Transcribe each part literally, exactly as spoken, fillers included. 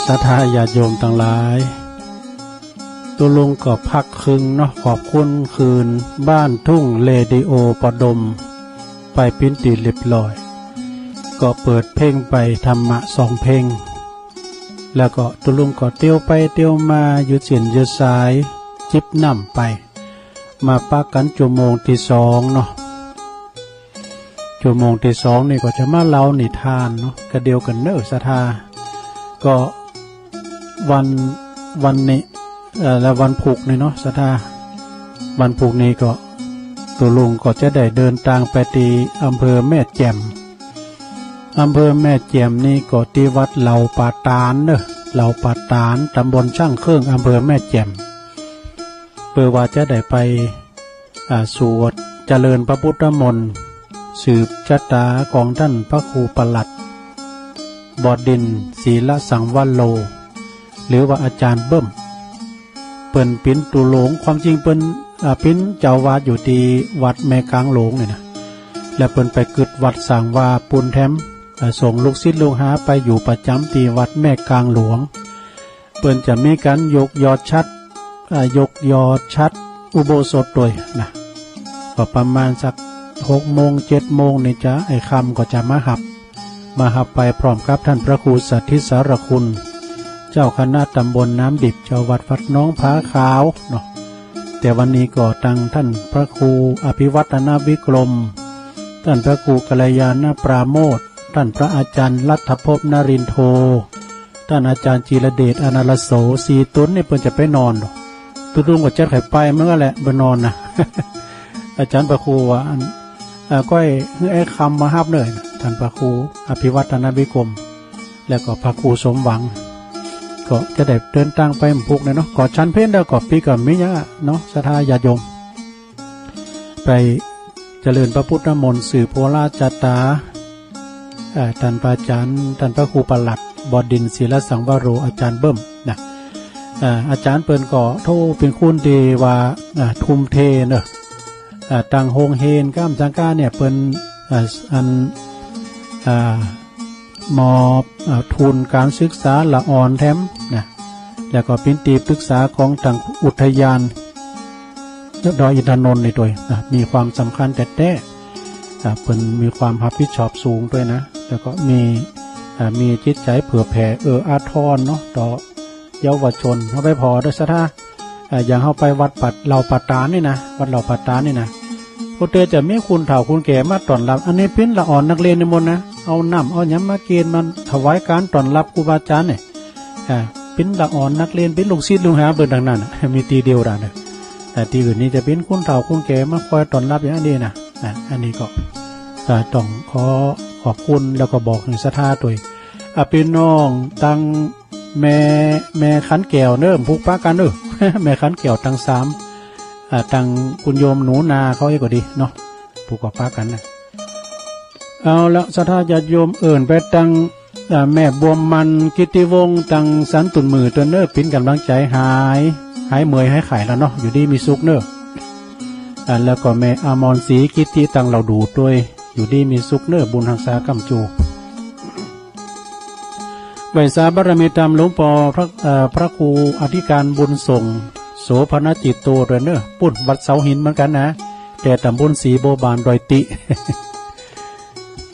ศรัทธาญาติโยมตังหลาย ตุ๊ลุงก็พักครึงเนาะ ขอบคุณคืนบ้านทุ่งเรดิโอปดม ไปเป๋นตี้เรียบร้อย ก็เปิดเพลงไปธรรมะสองเพลง แล้วก็ตุ๊ลุงก็เตียวไปเตียวมาอยู่เส้นอยู่สาย จิบน้ำไป มาปะกั๋นจั่วโมงตี้สองเนาะ จั่วโมงตี้สองนี่ก็จะมาเล่านิทานเนาะ กะเดียวกั๋นเน้อศรัทธา ก็วัน วันนี้ เอ่อ และวันพุธนี่เนาะศรัทธา วันพุธนี่ก็ตุ๊ลุงก็จะได้เดินตางไปตี้อำเภอแม่แจ่ม อำเภอแม่แจ่มนี่ก็ตี้วัดเหล่าป่าตาดเน้อ เหล่าป่าตาด ตำบลช่างเครื่อง อำเภอแม่แจ่ม เปื้อว่าจะได้ไป อ่า สวดเจริญพระพุทธมนต์ สืบชะตาของท่านพระครูประหลัด บดินทร์ ศีลสังวโร หรือว่าอาจารย์เบิ้ม เปิ้นเป๋นตุ๊ลุง ความจริงเปิ้น อ่า เป๋นเจ้าอาวาสอยู่ตี้วัดแม่กลางหลวงนี่นะ และเปิ้นไปกึ๊ดวัดสร้างวาปูนแถม อ่า ส่งลูกศิษย์ลูกหาไปอยู่ประจ๋ำตี้วัดแม่กลางหลวง เปิ้นจะมีก๋านยกยอดฉัตร อ่า ยกยอดฉัตรอุโบสถโตยนะ ก็ประมาณสักหกโมงเจ็ดโมงนี่จะ ไอ้ค่ำก็จะมาฮับ มาฮับไปพร้อมกับท่านพระครูสัทธิสารคุณ เจ้าคณะตำบลน้ำดิบ เจ้าวัดวัดหนองผาขาวเนาะ แต่วันนี้ก็ตังท่านพระครูอภิวัฒนวิกรม ท่านพระครูกัลยาณปราโมทย์ ท่านพระอาจารย์รัฐภพนรินทร์โท ท่านอาจารย์จิรเดช อนาลโส สี่ต๋นนี่เปิ้นจะไปนอนเนาะ ตุ๊ลุงก็จัดไข่ไปเหมือนกั๋นแหละ บ่นอนนะ อาจารย์พระครูว่า อัน อ่า ก้อยหื้อไอ้ค่ำมาฮับเน้อ ท่านพระครูอภิวัฒนวิกรม แล้วก็พระครูสมหวัง ก็จะได้เดินตางไปวันพุธเนี่ยเนาะ ก็ฉันเพลแล้วก็ปิ๊กก็มีอย่างเนาะ ศรัทธาญาติโยม ไปเจริญพระพุทธมนต์สืบโหราชะตา เอ่อ ท่านพระอาจารย์ ท่านพระครูประหลัด บดินทร์ ศีลสังวโร อาจารย์เบิ้มนะ เอ่อ อาจารย์เปิ้นก็โธ่เป๋นคนตี้ว่า อ่า ทุ่มเทเนาะ อ่า ตังโฮงเฮียนกล้ามจังก้าเนี่ย เปิ้น อ่า อัน อ่า มอบ อ่า ทุนก๋านศึกษาละอ่อนแถมนะ แล้วก็เป๋นตี้ปรึกษาของตังอุทยานดอยอินทนนท์นี่โตยนะ มีความสำคัญแต๊ๆ อ่า เปิ้นมีความฮับผิดชอบสูงโตยนะ แล้วก็มี อ่า มีจิตใจ๋เผื่อแผ่เอื้ออาทรเนาะ ต่อ เยาวชน เฮาไปผ่อเด้อศรัทธา เอ่อ อย่างเฮาไปวัดป่า เหล่าป่าตาดนี่นะ วัดเหล่าป่าตาดนี่นะ พวกเธอจะมีคนเฒ่าคนแก่มาต้อนรับ อันนี้เป๋นละอ่อนนักเรียนนิมนต์นะ เอาน้ำเอาหยังมากิ๋น มาถวายก๋านต้อนรับครูบาอาจารย์เนี่ย อ่า เป๋นละอ่อนนักเรียน เป๋นลูกศิษย์ลูกหาเปิ้นตังนั้นน่ะ มีตี้เดียวดาเนี่ย แต่ตี้อื่นนี่จะเป๋นคนเฒ่าคนแก่มาคอยต้อนรับอย่างนี้นะ อ่ะ อันนี้ก็ ก็ต้องขอขอบคุณแล้วก็บอกหื้อศรัทธาโตย อ่ะ พี่น้องตัง แม่ แม่ขันแก้วเน้อ ผู้ปะกั๋นเน้อ แม่ขันแก้วตังสาม อ่า ตังคุณโยมหนูนาเขาเองก็ดีเนาะ ผู้ก็ปะกั๋นนะ เอาละ ศรัทธาญาติโยมเอิ้นไปตัง อ่า แม่บัวมัน กิตติวงศ์ตังสันตุ่นหมื่นโตยเน้อ เป๋นก๋ำลังใจ๋ หาย หายเมื่อยหายไข้แล้วเนาะ อยู่ดีมีสุขเน้อ อ่า แล้วก็แม่อมรศรี กิตติตังเหล่าดู่โตย อยู่ดีมีสุขเน้อ บุญฮักษาก้ำจู ไหว้สาบารมีธรรมหลวงป้อพระ เอ่อ พระครูอธิการบุญส่ง โสภณจิตโตโตยเน้อ ปุ้นวัดเสาหินเหมือนกั๋นนะ แต่ตำบลสีบัวบานดอยติ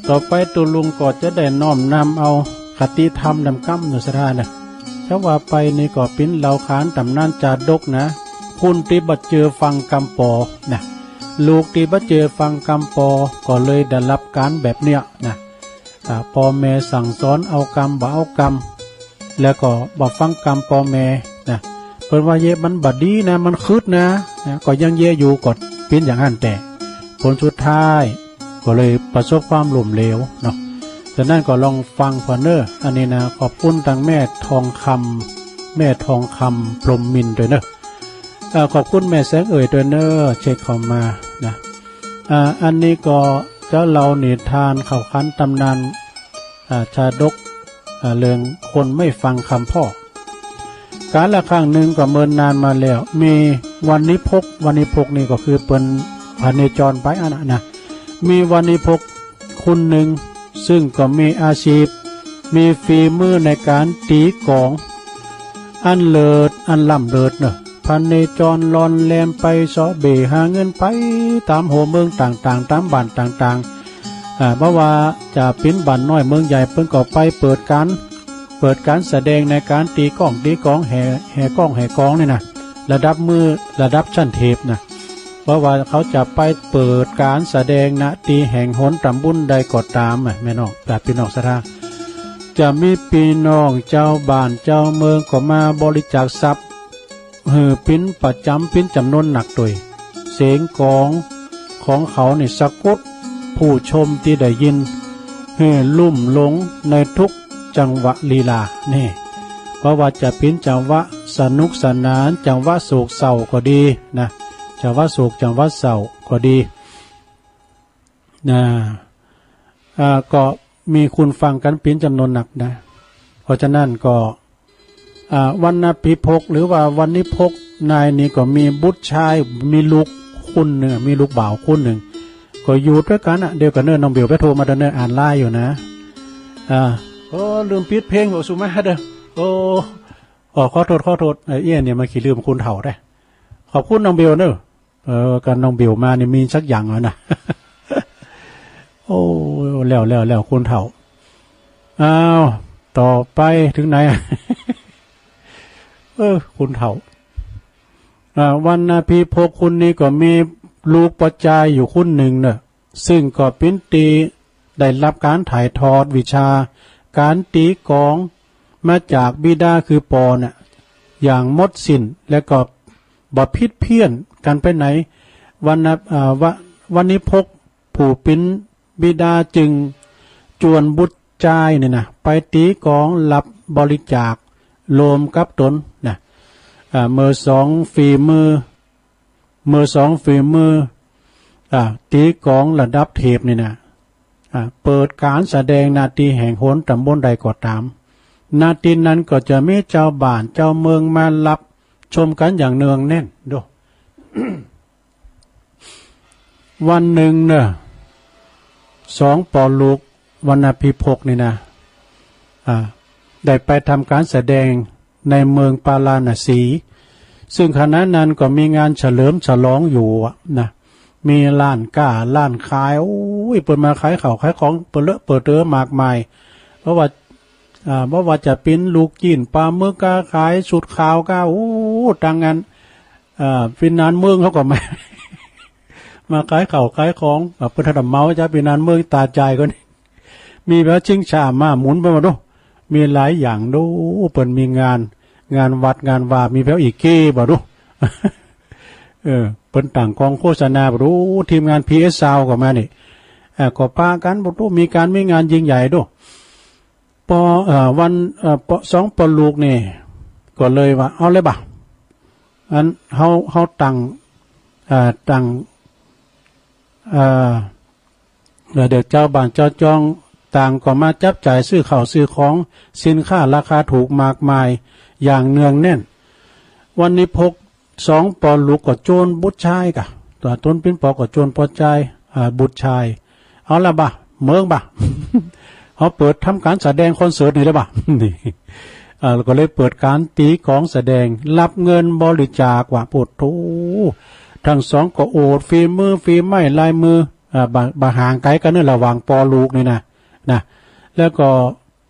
ต่อไปตุ๊ลุงก็จะได้น้อมนำเอาคติธรรมนำกำเน้อศรัทธาเน้อ จะว่าไปนี่ก็เป๋นเล่าขานต๋ำนานจาดกนะ คนตี้บ่เจื้อฟังกำปอนะ ลูกตี้บ่เจื้อฟังกำปอ ก็เลยได้รับก๋านแบบเนี้ยนะ อ่า ป้อแม่สั่งสอนเอากำบ่เอากำ แล้วก็บ่ฟังกำป้อแม่นะ เปิ้นว่าเยียะมันบ่ดีนะ มันคึดนะ นะ ก็ยังเยียะอยู่ ก็เป๋นอย่างนั้นแต๊ ผลสุดท้ายก็เลยประสบความล้มเหลวเนาะ ฉะนั้นก็ลองฟังผ่อเน้อ อันนี้นะ ขอบคุณตังแม่ทองคำ แม่ทองคำ พรหมมินทร์โตยเน้อ อ่า ขอบคุณแม่แสงเอ่ยโตยเน้อ เช็คเข้ามานะ อ่า อันนี้ก็จะเล่านิทานเข่าวขวัญตำนาน อ่า ชาดก อ่า เรื่องคนไม่ฟังคำพ่อ กาลครั้งหนึ่งก็เมินนานมาแล้ว มีวานิพก วานิพกนี่ก็คือเปิ้นพเนจรไปอันนั้นนะ มีวานิพกคนหนึ่ง ซึ่งก็มีอาชีพ มีฝีมือในการตีกลอง อันเลิศ อันล้ำเลิศเนอะ พเนจรล่อนแล่นไปเสาะเบ่หาเงินไปตามหัวเมืองต่างๆ ตามบ้านต่างๆ อ่า บ่ว่าจะเป๋นบ้านน้อยเมืองใหญ่ เปิ้นก็ไปเปิดการ เปิดการแสดงในการตีกลอง ตีกลอง แห่ แห่กลอง แห่กลองนี่นะ ระดับมือ ระดับชั้นเทพนะ เพราะว่าเขาจะไปเปิดการแสดง ณ ตี้แห่งหนตำบลใดก็ตามอะ แม่น้อง ญาติพี่น้องศรัทธา จะมีพี่น้องเจ้าบ้านเจ้าเมืองก็มาบริจาคทรัพย์ หื้อเป๋นประจ๋ำ เป๋นจ๋ำนวนหนักโตย เสียงกลองของเขานี่สะกดผู้ชมตี้ได้ยิน หื้อลุ่มหลงในทุกจังหวะลีลา นี่ บ่ว่าจะเป๋นจังหวะสนุกสนาน จังหวะโศกเศร้าก็ดีนะ จังหวะโศก จังหวะเศร้าก็ดี นะ อ่า ก็มีคนฟังกันเป๋นจ๋ำนวนหนักนะ เพราะฉะนั้นก็ อ่า วรรณพิภพ หรือว่าวัณณิพกนายนี้ก็มีบุตรชาย มีลูกคนหนึ่ง มีลูกบ่าวคนหนึ่ง ก็อยู่ด้วยกันอะ เดี๋ยวก่อนเนอะ น้องเบลไปโทรมาเด้อเนอะ อ่านไลน์อยู่นะ อ่า โอ้ ลืมปิดเพลง โอ้ สุมาเด้อ โอ้ อ๋อ ขอโทษ ขอโทษ ไอ้เอี้ยเนี่ยมาขี้ลืมคนเฒ่าได้ ขอบคุณน้องเบลเนอะ เออ กันน้องเบลมานี่มีสักอย่างแล้วนะ โอ้ แล้ว แล้ว แล้ว คนเฒ่า อ้าว ต่อไปถึงไหนอะ เออ คนเฒ่า อ่า วรรณพิภพคนนี้ก็มีลูกปอจายอยู่คนหนึ่งเนอะ ซึ่งก็เป๋นตี้ได้รับการถ่ายทอดวิชาการตีกลองมาจากบิดาคือปอน่ะ อย่างหมดสิ้น และก็บ่ผิดเพี้ยนกันไปไหน วรรณ อ่า วะ วัณณิพกผู้เป๋นบิดาจึงจวนบุตรจายนี่นะ ไปตีกลองรับบริจาครวมกับตนนะ อ่า เมื่อสองฝีมือ เมื่อสองฝีมือ อ่า ตีกลองระดับเทพนี่นะ อ่า เปิดการแสดง ณ ตี้แห่งหนตำบลใดก็ตาม ณ ตี้นั้นก็จะมีเจ้าบ้านเจ้าเมืองมารับชมกันอย่างเนืองแน่น ดู วันหนึ่งเนอะ สองปอลูกวรรณพิภพนี่นะ อ่า ได้ไปทำการแสดงในเมืองปาราณสี ซึ่งขณะนั้นก็มีงานเฉลิมฉลองอยู่อะนะ มีร้านก๊าร้านขาย โอ้ย เปิ้นมาขายข้าวขายของเปิ้นเลอะเปิ้นเต๋อมากมาย เพราะว่า อ่า บ่ว่าจะเป๋นลูกจิ๊นปลาหมึกก็ขาย สุดขาวก็ โอ้ ตังงาน อ่า ปีนานเมืองเขาก็มา มาขายข้าวขายของ อ่า เปิ้นถ้าเมาจ้ะ ปีนานเมืองตาจ่ายก็นี่ มีแบบชิงช้าม้าหมุนไปบ่ดู มีหลายอย่างดู เปิ้นมีงาน งานวัดงานวา มีแบบอีเก้บ่ดู เออ เปิ้นตั้งกองโฆษณาบ่ดู ทีมงานพีเอสซาวด์ก็มานี่ อ่า ก็ปะกันบ่ดู มีการมีงานยิ่งใหญ่ดู ปอ เอ่อ วัน เอ่อ ปอ สองปอลูกนี่ ก็เลยว่า เอาเลยบ่ะ อัน เฮา เฮาตั้ง เอ่อ ตั้ง เอ่อ แล้วเดี๋ยวเจ้าบ้านเจ้าจองต่างก็มาจับจ่ายซื้อข้าวซื้อของ สินค้าราคาถูกมากมายอย่างเนืองแน่น วันนี้พวกสองปอลูกก็จวนบุตรชายกะ ตัวตนปิ้นปอก็จวนปอจาย อ่า บุตรชาย เอาละบ่ะ เมืองบ่ะ เขาเปิดทำการแสดงคอนเสิร์ตนี่เลยบ่ะ นี่ อ่า ก็เลยเปิดการตีกลองแสดง รับเงินบริจาคว่า โพดโธ่ ทั้งสองก็โอดฝีมือฝีไม้ลายมือ อ่า บ่ บ่ห่างไกลกันเนอะ ระหว่างปอลูกนี่นะ นะ แล้วก็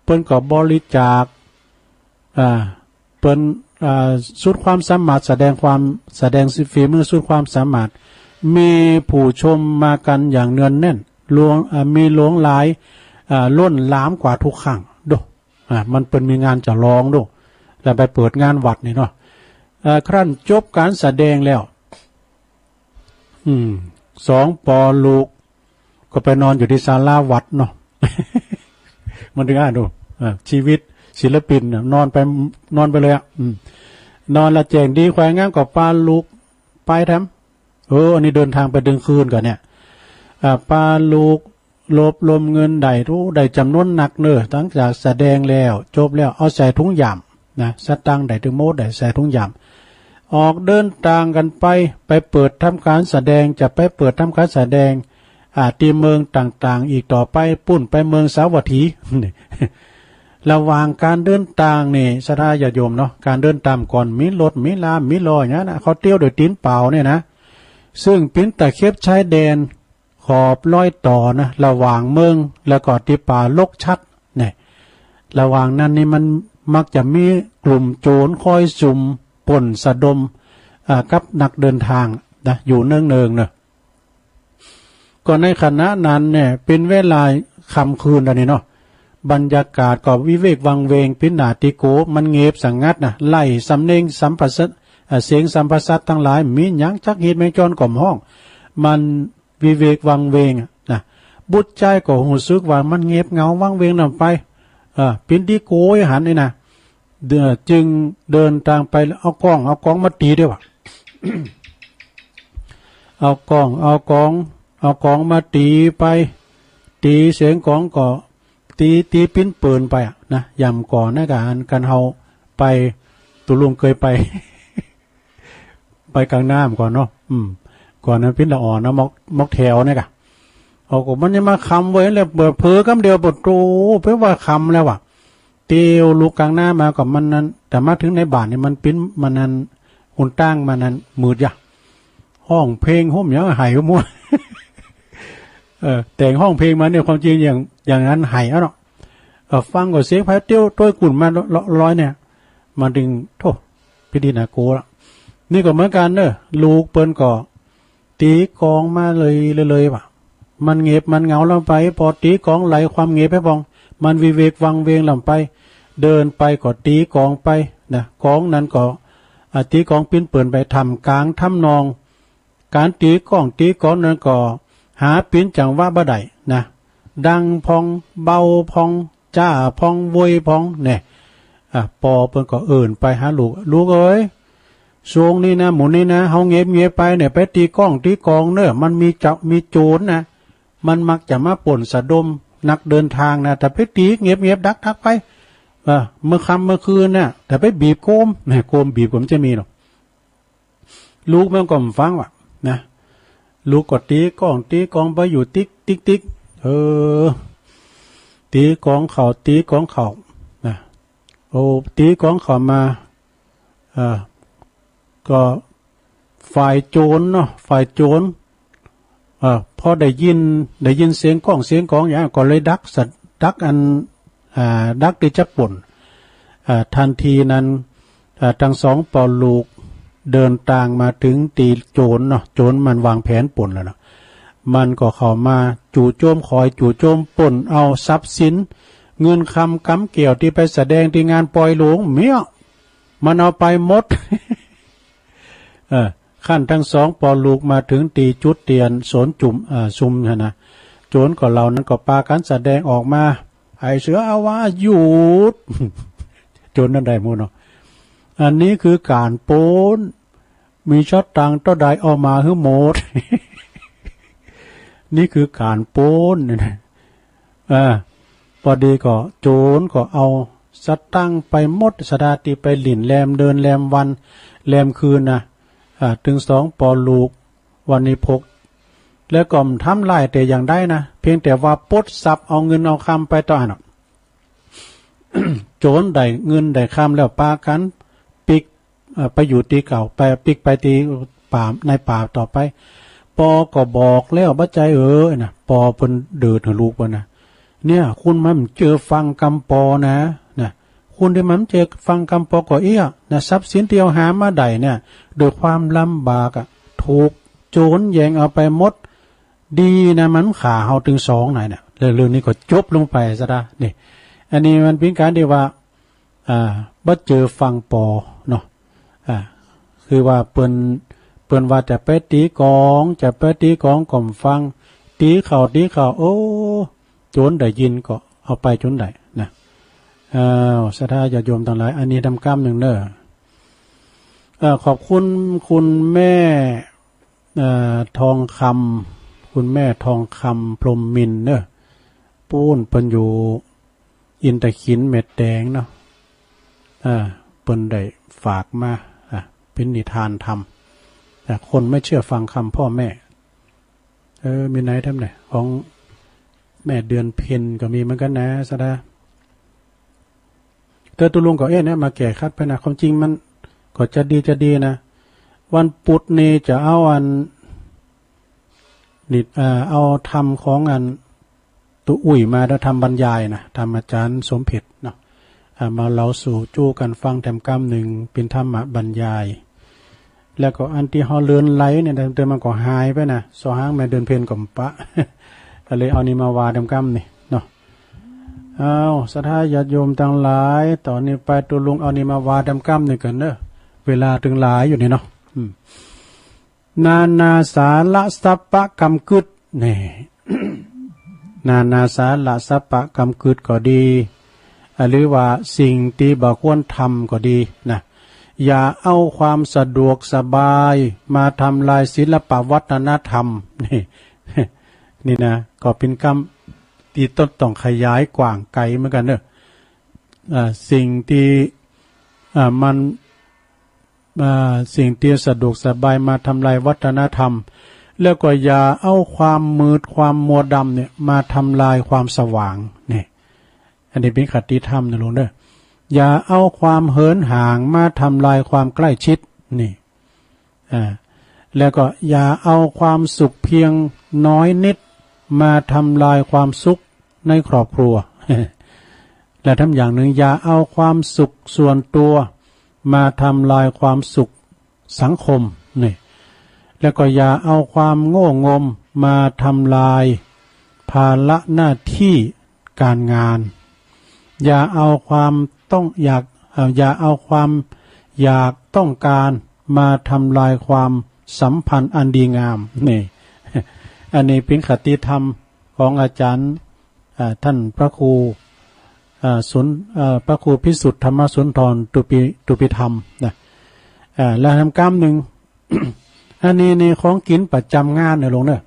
เปิ้นก็บริจาค อ่า เปิ้น อ่า สุดความสามารถ แสดงความ แสดงฝีมือสุดความสามารถ มีผู้ชมมากันอย่างเนืองแน่น หลวง อ่า มีหลวงหลาย อ่า ล้นหลามกว่าทุกครั้ง ดู อ่า มันเปิ้นมีงานจะลองดู แล้วไปเปิดงานวัดนี่เนาะ อ่า ครั้นจบการแสดงแล้ว อืม สองปอลูก ก็ไปนอนอยู่ที่ศาลาวัดเนาะ มันถึงอ่านดู อ่า ชีวิตศิลปินน่ะ นอนไป นอนไปเลยอ่ะ อืม นอนละแจ้งดีแขวงงามก็ปาลูกไปแถม เออ อันนี้เดินทางไปเที่ยงคืนก่อนเนี่ย อ่า ปาลูกรวบรวมเงินได้ โอ้ ได้จ๋ำนวนนักเนอะ หลังจากแสดงแล้ว จบแล้ว เอาใส่ถุงย่ามนะ สตางค์ได้ตึงหมด ได้ใส่ถุงย่าม ออกเดินทางกันไป ไปเปิดทำการแสดง จะไปเปิดทำการแสดง อ่า ตี้เมืองต่างๆ อีกต่อไป ปู้นไปเมืองสาวัตถี นี่ ระหว่างการเดินตางนี่ ศรัทธาญาติโยมเนาะ การเดินตางก่อนมีรถ มีลา มีลออย่างนั้นนะ เขาเตียวด้วยตีนเปล่าเนี่ยนะ ซึ่งเป็นตะเข็บชายแดน ขอบรอยต่อนะ ระหว่างเมือง แล้วก็ที่ป่าลกชัดเนี่ย ระหว่างนั้นนี่มันมักจะมีกลุ่มโจรคอยซุ่มปล้นสะดม อ่า กับนักเดินทางนะ อยู่เนืองๆ เนอะ ก็ในขณะนั้นเนี่ย เป็นเวลาค่ำคืนแล้วนี่เนาะ บรรยากาศก็วิเวกวังเวง เป็นหน้าตี้โก มันเงียบสงัดนะ ไร้สำเนียงสัมภาษะ อ่า เสียงสัมภาษะทั้งหลาย มีหยังจักฮีดแมงจอนก็บ่ฮ้อง มันวิเวกวังเวงอะนะ บุตรชายก็ฮู้สึกว่ามันเงียบเหงาวังเวงนำไป เออ เป็นตี้โกยหันนี่นะ เอ่อ จึงเดินตางไป เอาก้อง เอากองมาตีด้วยวะ เอาก้อง เอากอง เอากองมาตีไป ตีเสียงกองก็ตี ตีปิ้นปืนไปอะนะ ย่ำก่อนนะ การ การเฮาไป ตุลุงเคยไป ไปกลางน้ำก่อนเนาะ อืม ก่อนนั้นปิ้นละอ่อนนะ มอก มอกแถวเนี่ยกะ เอาก็มันยังมาคำเว้ย แล้วเปิดเผลอกำเดียว ปะโต แปลว่าคำแล้วว่ะ เตียวลุกกลางน้ำมาก็มันนั้น แต่มาถึงในบ้านนี่มันปิ้น มันนั้น หนตางมันนั้นมืดยะ ฮ้องเพลงโฮมหยังไห้มัว เออ แต่งฮ้องเพลงมาเนี่ย ความจริงอย่าง อย่างนั้นไห้เอาเนาะ เออ ฟังก็เสียงไผเตียวโต้ยกุ่นมาเลาะลอยเนี่ย มาถึง โธ่ พิธีนาโกละ นี่ก็เหมือนกันเนอะ ลูกเปิ้นก็ ตีกองมาเลยเลยเลยว่ะ มันเงียบมันเหงาลำไป ปอตีกองไล่ความเงียบไปพ่อง มันวิเวกวังเวงลำไป เดินไปก็ตีกองไปนะ กองนั้นก็ อ่า ตีกองปิ้นปืนไป ท่ามกลางทำนอง การตีก้องตีกองนั้นก็หาปิ้นจังหวะบ่ได้นะ ดังพ่อง เบาพ่อง จ้าพ่อง โวยพ่อง เนี่ย อ่ะ ปอเปิ้นก็เอิ้นไปหาลูก ลูกเอ๋ย ช่วงนี้นะ หมู่นี้นะ เฮาเงียบๆ ไปเนี่ย ไปตีก้องตีกองเนอะ มันมีเจ้า มีโจรนะ มันมักจะมาปล้นสะดมนักเดินทางนะ แต่ไปตีเงียบๆ ดักๆ ไป เออ เมื่อค่ำเมื่อคืนน่ะ แต่ไปบีบโกม แหม โกมบีบก็บ่จะมีหรอก ลูกมันก็บ่ฟังว่ะนะ ลูกก็ตีก้องตีกองไปอยู่ติ๊กติ๊กติ๊ก เออ ตีกองเข้า ตีกองเข้านะ โอ้ ตีกองเข้ามา เอ่อ ก็ฝ่ายโจรเนาะ ฝ่ายโจร เอ่อ พอได้ยิน ได้ยินเสียงก้องเสียงกองอย่างนั้น ก็เลยดักสัตว์ ดักอัน อ่า ดักตี้จะปล้น อ่า ทันทีนั้น อ่า ทั้งสองปอลูกเดินตางมาถึงตี้โจรเนาะ โจรมันวางแผนปล้นแล้วเนาะ มันก็เข้ามาจู่โจม คอยจู่โจมปล้นเอาทรัพย์สิน เงินคำกำแก้วตี้ไปแสดงตี้งานปอยหลวงเมี้ย มันเอาไปหมด เออ คันทั้งสองปอลูกมาถึงตี้จุดตี้อันโจรจุ่ม อ่า ซุ่มหั้นนะ โจรก็เหล่านั้นก็ปากั๋นแสดงออกมา ไอ้เสืออาวาสหยุด โจรนั้นได้หมดเนาะ อันนี้คือก๋านปล้น มีสตางค์เต้าใดเอามาหื้อหมด นี่คือก๋านปล้น อ่า ปอดีก็โจรก็เอาสตางค์ไปหมด สะดาตี้ไปหลิ้นแรมเดือนแรมวันแรมคืนนะ อ่า ตึงสองปอลูกวันนี้พก แล้วก็บ่ทำลายแต่อย่างใดนะ เพียงแต่ว่าปล้นทรัพย์เอาเงินเอาคำไปเต้าอั้นเนาะ โจรได้เงินได้คำแล้วปากั๋นปิ๊ก เอ่อ ไปอยู่ตี้เก่า ไปปิ๊กไปตี้ป่า ในป่าต่อไป ปอก็บอกแล้ว บ่าใจ้เอ๋ยนะ ปอเปิ้นเดิดหื้อลูกเปิ้นนะ เนี่ย คุณมันบ่เจอฟังกำปอนะ นะ คุณตี้มันบ่เจอฟังกำปอก็เอี้ยนะ ทรัพย์สินตี้เฮาหามาได้เนี่ย ด้วยความลำบากอะ ถูกโจรแย่งเอาไปหมด ดีนะ มันบ่ฆ่าเฮาตึงสองนายเนี่ย เรื่อง เรื่องนี้ก็จบลงไปซะละ นี่ อันนี้มันเป๋นก๋านตี้ว่า อ่า บ่เจอฟังปอเนาะ อ่า คือว่าเปิ้น เปิ้นว่าจะไปตี๋ก๋อง จะไปตี๋ก๋องก็บ่ฟัง ตี๋เข้า ตี๋เข้า โอ้ โจรได้ยินก็เอาไปจ๋นได้นะ อ้าว ศรัทธาญาติโยมตังหลาย อันนี้นำกำนึ่งเน้อ เอ่อ ขอบคุณคุณแม่ เอ่อ ทองคำ คุณแม่ทองคำ พรหมมินทร์เน้อ ปู๊นเปิ้นอยู่อินตะขิน แม่แตงเนาะ อ่า เปิ้นได้ฝากมา อ่ะ เป๋นนิทานธรรม อ่ะ คนไม่เชื่อฟังคำพ่อแม่ เออ มีไหนทำไหน ของแม่เดือนเพ็ญก็มีเหมือนกันนะ ศรัทธา แล้วตุ๊ลุงก็ เอ๊ะ เนี่ย มาแก้ขัดไปนะ ความจริงมันก็จะดี จะดีนะ วันพุธนี่จะเอาอัน นี่ เอ่อ เอาธรรมของอัน ตุ๊อุ้ยมา แล้วธรรมบรรยายนะ ธรรมอาจารย์สมเพชรเนาะ อ่า มาเล่าสู่จู้กั๋นฟังแถมกำนึ่ง เป๋นธรรมบรรยาย แล้วก็อันตี้เฮาเลินไหลเนี่ย เติมมันก็หายไปนะ ส่อหางแม่เดือนเพ็ญก็บ่ปะ ก็เลยเอานี่มาว่าแถมกำนี่เนาะ อ้าว ศรัทธาญาติโยมตังหลาย ต๋อนนี้ไปตุ๊ลุงเอานี่มาว่าแถมกำนึ่งก่อนเนาะ เวลาตึงหลายอยู่นี่เนาะ อืม นานาสาระสัพพะกำกึ๊ด นี่ นานาสาระสัพพะกำกึ๊ดก็ดี อ่ะ หรือว่าสิ่งตี้บ่ควรทำก็ดีนะ อย่าเอาความสะดวกสบายมาทำลายศิลปะวัฒนธรรม นี่ นี่นะ ก็เป๋นกำตี้ต้อง ต้องขยายกว้างไกลเหมือนกั๋นเนาะ อ่า สิ่งตี้ อ่า มัน อ่า สิ่งตี้สะดวกสบายมาทำลายวัฒนธรรม แล้วก็อย่าเอาความมืดความมัวดำเนี่ยมาทำลายความสว่าง นี่ อันนี้เป๋นคติธรรมนะลุงเนาะ อย่าเอาความเหินห่างมาทำลายความใกล้ชิด นี่ อ่า แล้วก็อย่าเอาความสุขเพียงน้อยนิดมาทำลายความสุขในครอบครัว และแถมอย่างนึ่ง อย่าเอาความสุขส่วนตัวมาทำลายความสุขสังคม นี่ แล้วก็อย่าเอาความโง่งมมาทำลายภาระหน้าที่การงาน อย่าเอาความต้องอยาก เอ่อ อย่าเอาความอยากต้องการมาทำลายความสัมพันธ์อันดีงาม นี่ อันนี้เป๋นคติธรรมของอาจารย์ อ่า ท่านพระครู อ่า สุน อ่า พระครูพิสุทธิ์ธรรมสุนทร ตุปิ ตุปิธรรมนะ อ่า แล้วแถมกำนึ่ง อันนี้นี่ของกิ๋นประจ๋ำงานเนาะลุงเนาะ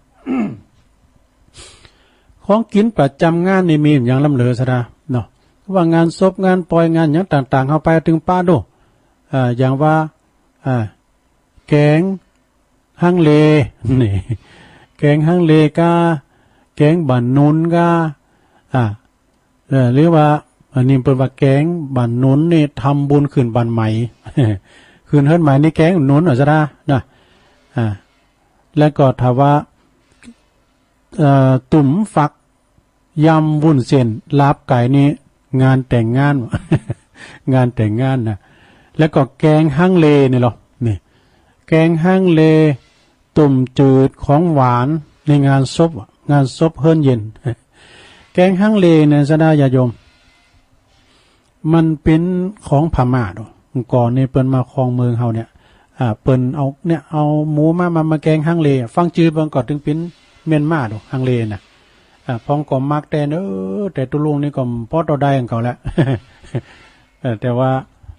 ของกิ๋นประจ๋ำงานนี่มีอย่างล้ำเหลือศรัทธาเนาะ ว่างานศพงานปอยงานหยังต่างๆ เฮาไปตึงปะดู อ่า อย่างว่า อ่า แกงฮังเล นี่ แกงฮังเลก้า แกงบั้นหนุนก้า อ่า เอ่อ หรือว่า อันนี้เปิ้นว่าแกงบั้นหนุนนี่ทำบุญขึ้นบ้านใหม่ ขึ้นเฮือนใหม่นี่แกงหนุนเอาซะนะ นะ อ่า แล้วก็ถ้าว่า เอ่อ ตุ้มฟัก ยำวุ้นเส้น ลาบไก่นี่งานแต่งงาน งานแต่งงานนะ แล้วก็แกงฮังเลนี่เหรอ นี่ แกงฮังเล ต้มจืด ของหวานในงานศพอะ งานศพเฮือนเย็น แกงฮังเลเนี่ยศรัทธาญาติโยม มันเป๋นของพม่าดอก ก่อนนี่เปิ้นมาครองเมืองเฮาเนี่ย อ่า เปิ้นเอาเนี่ย เอาหมูมา มา มาแกงฮังเล ฟังจื่อเปิ้นก็ตึงเป๋นเมียนมาดอก ฮังเลน่ะ อ่า พ่องก็มักแต่เนอะ แต่ตุ๊ลุงนี่ก็พอต่อได้ของเขาแหละ เออ แต่ว่า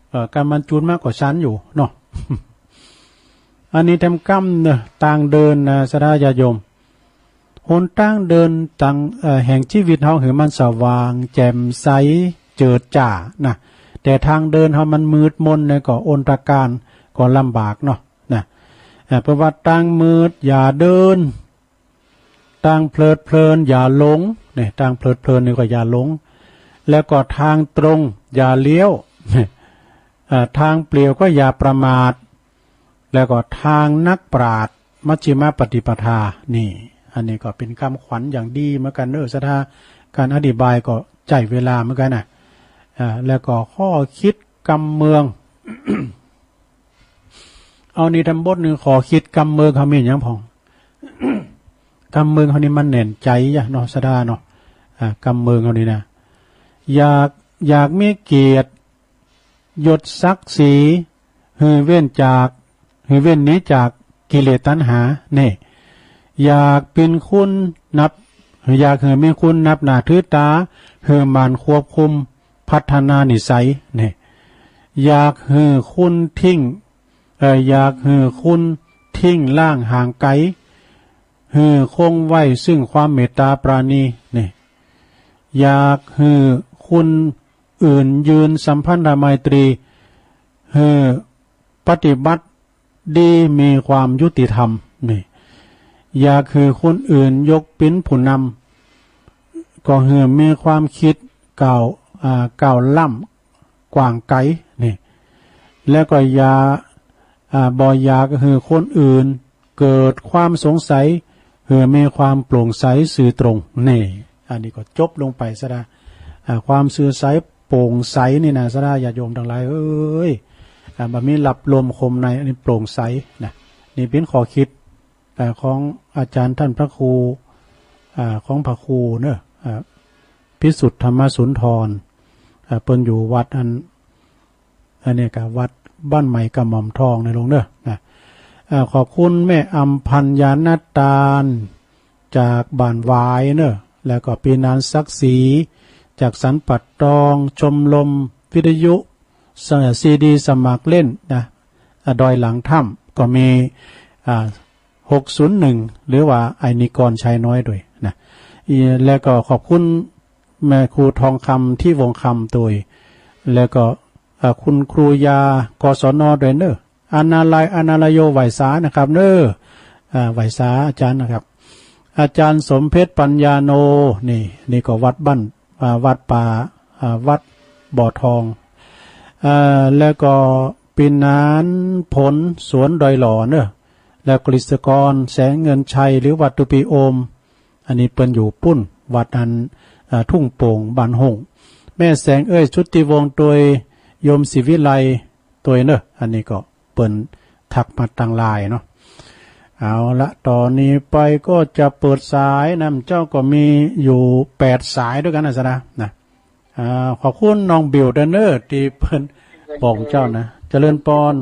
เอ่อ การมันจูนมากกว่าฉันอยู่เนาะ อันนี้แถมกำเนอะ ตางเดินนะ ศรัทธาญาติโยม หนตางเดินตาง เอ่อ แห่งชีวิตเฮาหื้อมันสว่างแจ่มใสเจิดจ้านะ แต่ตางเดินเฮามันมืดมนเนี่ยก็อนตการก็ลำบากเนาะนะ เอ่อ เปิ้นว่าตางมืดอย่าเดิน ตางเพลิดเพลินอย่าหลง เนี่ย ตางเพลิดเพลินนี่ก็อย่าหลง แล้วก็ตางตรงอย่าเลี้ยว เอ่อ ตางเปลี่ยวก็อย่าประมาท แล้วก็ตางนักปราชญ์ มัชฌิมปฏิปทา นี่ อันนี้ก็เป๋นกำขวัญอย่างดีเหมือนกั๋นเนอะ ศรัทธา การอธิบายก็ใจ๊เวลาเหมือนกั๋นนะ อ่า แล้วก็ข้อคิดกำเมือง เอานี่แถมบทนึ่ง ข้อคิดกำเมืองเฮามีหยังพ่อง กำเมืองเฮานี่มันแน่นใจ๋อะเนาะ ศรัทธาเนาะ อ่า กำเมืองเฮานี่นะ อยาก อยากมีเกียรติ ยศศักดิ์ศรี หื้อเว้นจาก หื้อเว้นหนีจากกิเลสตัณหา นี่ อยากเป๋นคนนับ อยากหื้อมีคนนับหน้าถือต๋า หื้อหมั่นควบคุมพัฒนานิสัย นี่ อยากหื้อคนทิ้ง เอ่อ อยากหื้อคนทิ้งร้างห่างไก๋ หื้อคงไว้ซึ่งความเมตต๋าปราณี นี่ อยากหื้อคนอื่นยืนสัมพันธไมตรี หื้อปฏิบัติดีมีความยุติธรรม นี่ อยากหื้อคนอื่นยกเป๋นผู้นำ ก็หื้อมีความคิดก้าว อ่า ก้าวล้ำ กว้างไกล นี่ แล้วก็อย่า อ่า บ่อยากหื้อคนอื่นเกิดความสงสัย หื้อมีความโปร่งใสซื่อตรง นี่ อันนี้ก็จบลงไปซะละ อ่า ความซื่อใสโปร่งใสนี่นะ ซะละ ญาติโยมทั้งหลายเอ้ย อ่า บ่มีลับลมคมใน อันนี้โปร่งใสนะ นี่เป็นข้อคิด อ่า ของอาจารย์ท่านพระครู อ่า ของพระครูเนอะ อ่า พิสุทธิ์ธรรมสุนทร อ่า เปิ้นอยู่วัดอัน อันนี้ก็วัดบ้านใหม่กระหม่อมทองนะลุงเนอะ นะ อ่า ขอบคุณแม่อำพันธ์ ญาณตาน จากบ้านหวายเนอะ แล้วก็ปีนานศักดิ์ศรี จากสันป่าตอง ชมรมวิทยุ ซีดีสมัครเล่นนะ อ่า ดอยหลังถ้ำ ก็มี อ่า หกศูนย์หนึ่ง หรือว่าไอ้นิกรชัยน้อยด้วยนะ อี แล้วก็ขอบคุณแม่ครูทองคำ ที่วงคำด้วย แล้วก็ อ่า คุณครูยา กศน ด้วยเนอะ อานาลัย อานาลโย ไหว้สานะครับเนอะ อ่า ไหว้สาอาจารย์นะครับ อาจารย์สมเพชรปัญญาโน นี่ นี่ก็วัดบ้าน อ่า วัดป่า อ่า วัดบ่อทอง อ่า แล้วก็ปีนานผลสวนดอยหล่อเนอะ แล้วกฤษกร แสงเงินชัย หรือวัดตุปีโอม อันนี้เปิ้นอยู่ปุ้น วัดอัน อ่า ทุ่งโป่ง บ้านห้อง แม่แสงเอ้ย ชุติวงศ์ โดยโยมศรีวิไล โดยเนอะ อันนี้ก็เปิ้นทักมาตางไลน์เนาะ เอาละ ตอนนี้ไปก็จะเปิดสายนะ เจ้าก็มีอยู่แปดสายด้วยกันนะ สะดา นะ อ่า ขอบคุณน้องบิวเด้อเนอะ ที่เปิ้นบอกเจ้านะ เจริญปอน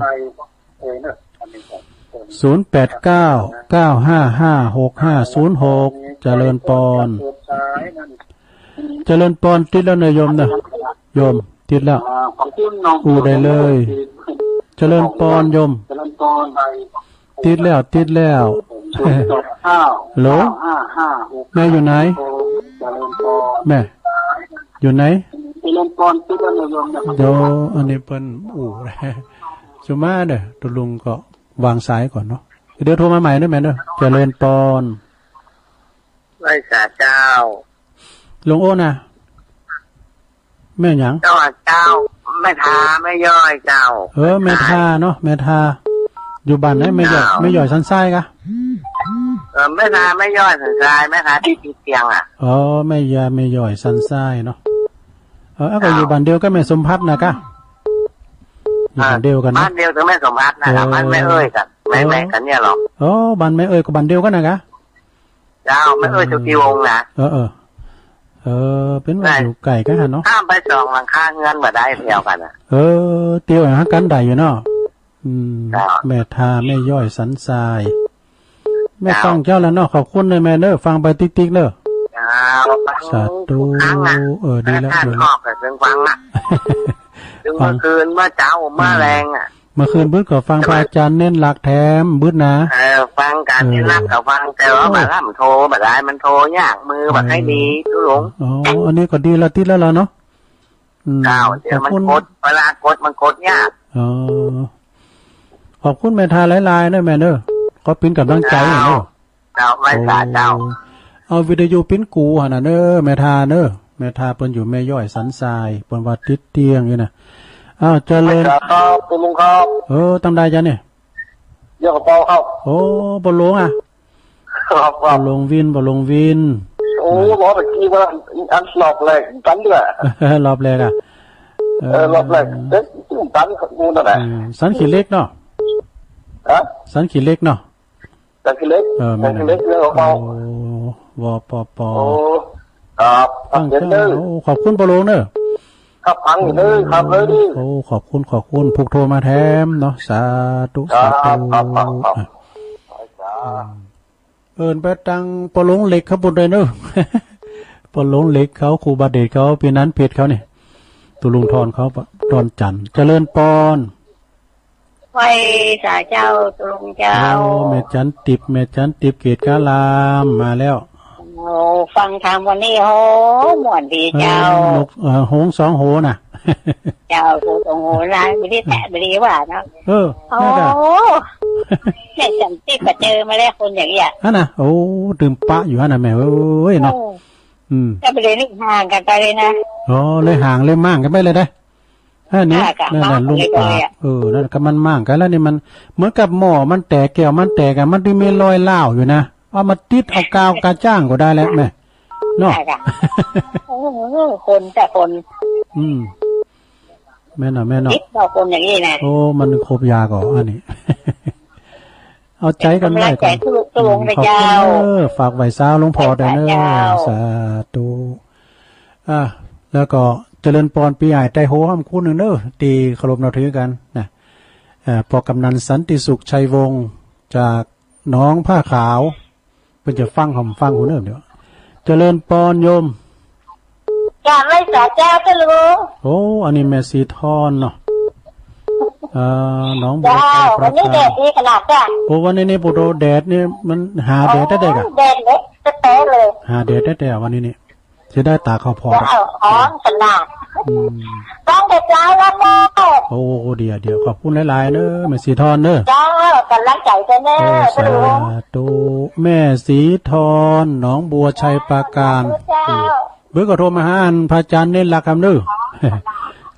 ศูนย์แปดเก้า เก้าห้าห้า หกห้าศูนย์หก เจริญปอน เจริญปอน ติดแล้วเนอะโยมเนอะ โยม ติดแล้ว อู้ได้เลย เจริญปอนโยม ติดแล้ว ติดแล้ว ฮัลโหล แม่อยู่ไหน แม่ อยู่ไหน เดี๋ยวอันนี้เปิ้นอู้ สุมาเด้อ ตกลงก็วางสายก่อนเนาะ เดี๋ยวโทรมาใหม่นะแม่เนอะ เจริญปอน ไหว้สาเจ้า หลวงโอ้นะ แม่หยัง เจ้า เจ้า แม่ทาแม่ย่อยเจ้า เออ แม่ทาเนาะ แม่ทา อยู่บ้านไหน แม่ย่อย เจ้า แม่ย่อยสันทรายกะ เออ แม่ทาแม่ย่อยสันทราย แม่ทาที่ติดเตียงอ่ะ อ๋อ แม่ยา แม่ย่อยสันทรายเนาะ เออ ก็อยู่บ้านเดียวกับแม่สมภัทรนะกะ อยู่บ้านเดียวกันนะ บ้านเดียวกับแม่สมภัทรนะ เออ บ้านแม่เอ้ยกัน แม่ เออ แม่กันเนี่ยหรอ อ๋อ บ้านแม่เอ้ยก็บ้านเดียวกันนะกะ เจ้า แม่เอ้ย เออ สุธีวงศ์นะ เออ เออ เออ เป็นว่า ได้ อยู่ใกล้กันหั่นเนาะ ข้ามไปสองหลังคาเฮือนบ่ได้เดียวกันน่ะ เออ เตียวหากันได้อยู่เนาะ อืม เจ้า แม่ทาแม่ย่อยสันทราย แม่ เจ้า ฟังเจ้าแล้วเนาะ ขอบคุณเนอะแม่เนอะ ฟังไปติ๊กๆเนอะ เจ้า ฟัง สาธุ ทุกครั้งน่ะ เออ ดีแล้ว ท่าน ดีแล้ว ออกแต่เสียงฟังน่ะ ถึง ฟัง เมื่อคืน เมื่อเช้า เมื่อแลงอ่ะ เมื่อคืนบึดก็ฟังพระอาจารย์เน้นหลักแถมบึดนะ เออ ฟังการ เออ เน้นหลักก็ฟัง แต่ว่า โอ้ บ่าล่ำโทรบ่ได้ มันโทรยาก มือบ่ค่อยดี เออ ตุลุง อ๋อ อันนี้ก็ดีละ ติดแล้วล่ะเนาะ อืม เจ้า เดี๋ยวมัน ขอบคุณ กด เวลากดมันกดยาก อ๋อ ขอบคุณแม่ทาหลายๆเนอะแม่เนอะ ขอเป็นกำลังใจให้เนอะ เจ้า เจ้า ไหว้สาเจ้า โอ้ เอาวิทยุปิ้นกูหั่นน่ะเนอะ แม่ทาเนอะ แม่ทาเปิ้นอยู่แม่ย่อยสันทราย เปิ้นว่าติดเตียงอยู่น่ะ อ้าว เจริญ ไหว้สาครับ คุณลุงครับ เออ ตำใดจ๊ะเนี่ย เยี่ยมเปาครับ โอ้ บ่หลวงอ่ะ ครับ ครับ บ่หลวงวิน บ่หลวงวิน โอ้ รอบเมื่อกี้ว่าอันรอบแรกสันด้วย รอบแรกอ่ะ เออ รอบแรก เอ๊ะ สันกูนั่นแหละ เออ สันขี้เหล็กเนาะ ฮะ สันขี้เหล็กเนาะ สันขี้เหล็ก เออ แม่น สันขี้เหล็ก เยี่ยมเปา โอ้ วปป โอ้ ครับ ฟังเจ้า ครับ เดี๋ยวเด้อ โอ้ ขอบคุณพ่อหลวงเนอะ ครับ ฟังอยู่เด้อ ครับ เด้อ โอ้ ขอบคุณ ขอบคุณ ผู้โทรมาแถมเนาะ สาธุ ครับ สาธุ ครับ ครับ ครับ อ่ะ ครับ อืม เอิ้นไปตังพ่อหลวงเหล็กเขาพูดเลยเนอะ พ่อหลวงเหล็กเขา ครูบาเดชเขา พี่นันเพชรเขานี่ ตุลุงทอนเขา ทอนจันทร์ เจริญปอน ไหว้สาเจ้า ตุลุงเจ้า โอ้ แม่จันติบ แม่จันติบ เกตกาลาม มาแล้ว โอ้ ฟังธรรมวันนี้ โอ้ ม่วนดีเจ้า เออ นก เออ หงส์สองหัวน่ะ เจ้า หงส์สองหัวน่ะ บ่ได้แตะ บ่ได้ว่าเนาะ เออ โอ้ นั่นน่ะ แม่จันติบก็เจอมาแล้วคนอย่างเงี้ย อันน่ะ โอ้ ตื่มปะอยู่หั่นน่ะแม่เอ้ยเนาะ โอ้ อืม ก็บ่ได้นึกห่างกันไปเลยนะ อ๋อ เลยห่างเลยม่างกันไปเลยนะ อันนี้ อ่าค่ะ นั่นแหละ มา ลุง เลย ปราบ เลยอะ เออ นั่นก็มันมั่งกันแล้วนี่ มันเหมือนกับหม้อมันแตก แก้วมันแตกอะ มันถึงมีรอยร้าวอยู่นะ เอามาติดเอากาวกระจ่างก็ได้แล้วแม่ เนาะ ค่ะ ค่ะ โอ้โห คนแต่คน อืม แม่นเนาะ แม่นเนาะ ติดต่อคนอย่างนี้นะ โอ้ มันครบยาก่อนอันนี้ เอาใจกันไว้ก่อน เป็นกำลังใจทุกๆ อืม พระเจ้า ขอบคุณเด้อ ฝากไหว้สาหลวงพ่อด้วยเด้อ ไหว้สาเจ้า สาธุ อ่ะ แล้วก็เจริญปอนปีใหม่ไตโฮห้ำคู่หนึ่งเด้อ ที่เคารพนับถือกันนะ อ่า พ่อกำนันสันติสุขชัยวงศ์ จากหนองผ้าขาว เพิ่นจะฟังหำฟังหูเด้อเดี๋ยว เจริญปอนโยม กราบไหว้สาเจ้าเจ้าลุง โอ้ อันนี้แม่สีทอนเนาะ อ่า หนองบัว เจ้า ชัยปราการ วันนี้แดดดีขนาดจ้ะ โอ้ วันนี้นี่ ปูโต แดดนี่ มันหาแดดได้ๆ กะ โอ้ แดดเละเตะเลย หาแดดได้ๆ วันนี้นี่ จะได้ตากข้าวโพด จะเอาอ้อมขนาด อืม ต้องแต่เช้าแล้วเนาะ โอ้ เดี๋ยว เดี๋ยว ขอบคุณหลายๆ เด้อ แม่สีทอนเด้อ เจ้า กำลังใจกันเด้อ โอ้ สาธุ แม่สีทอน หนองบัว ชัยปราการ เจ้า อืม เบิ่งก็โทรมาหาอันพระอาจารย์เน้นหลักคำเด้อ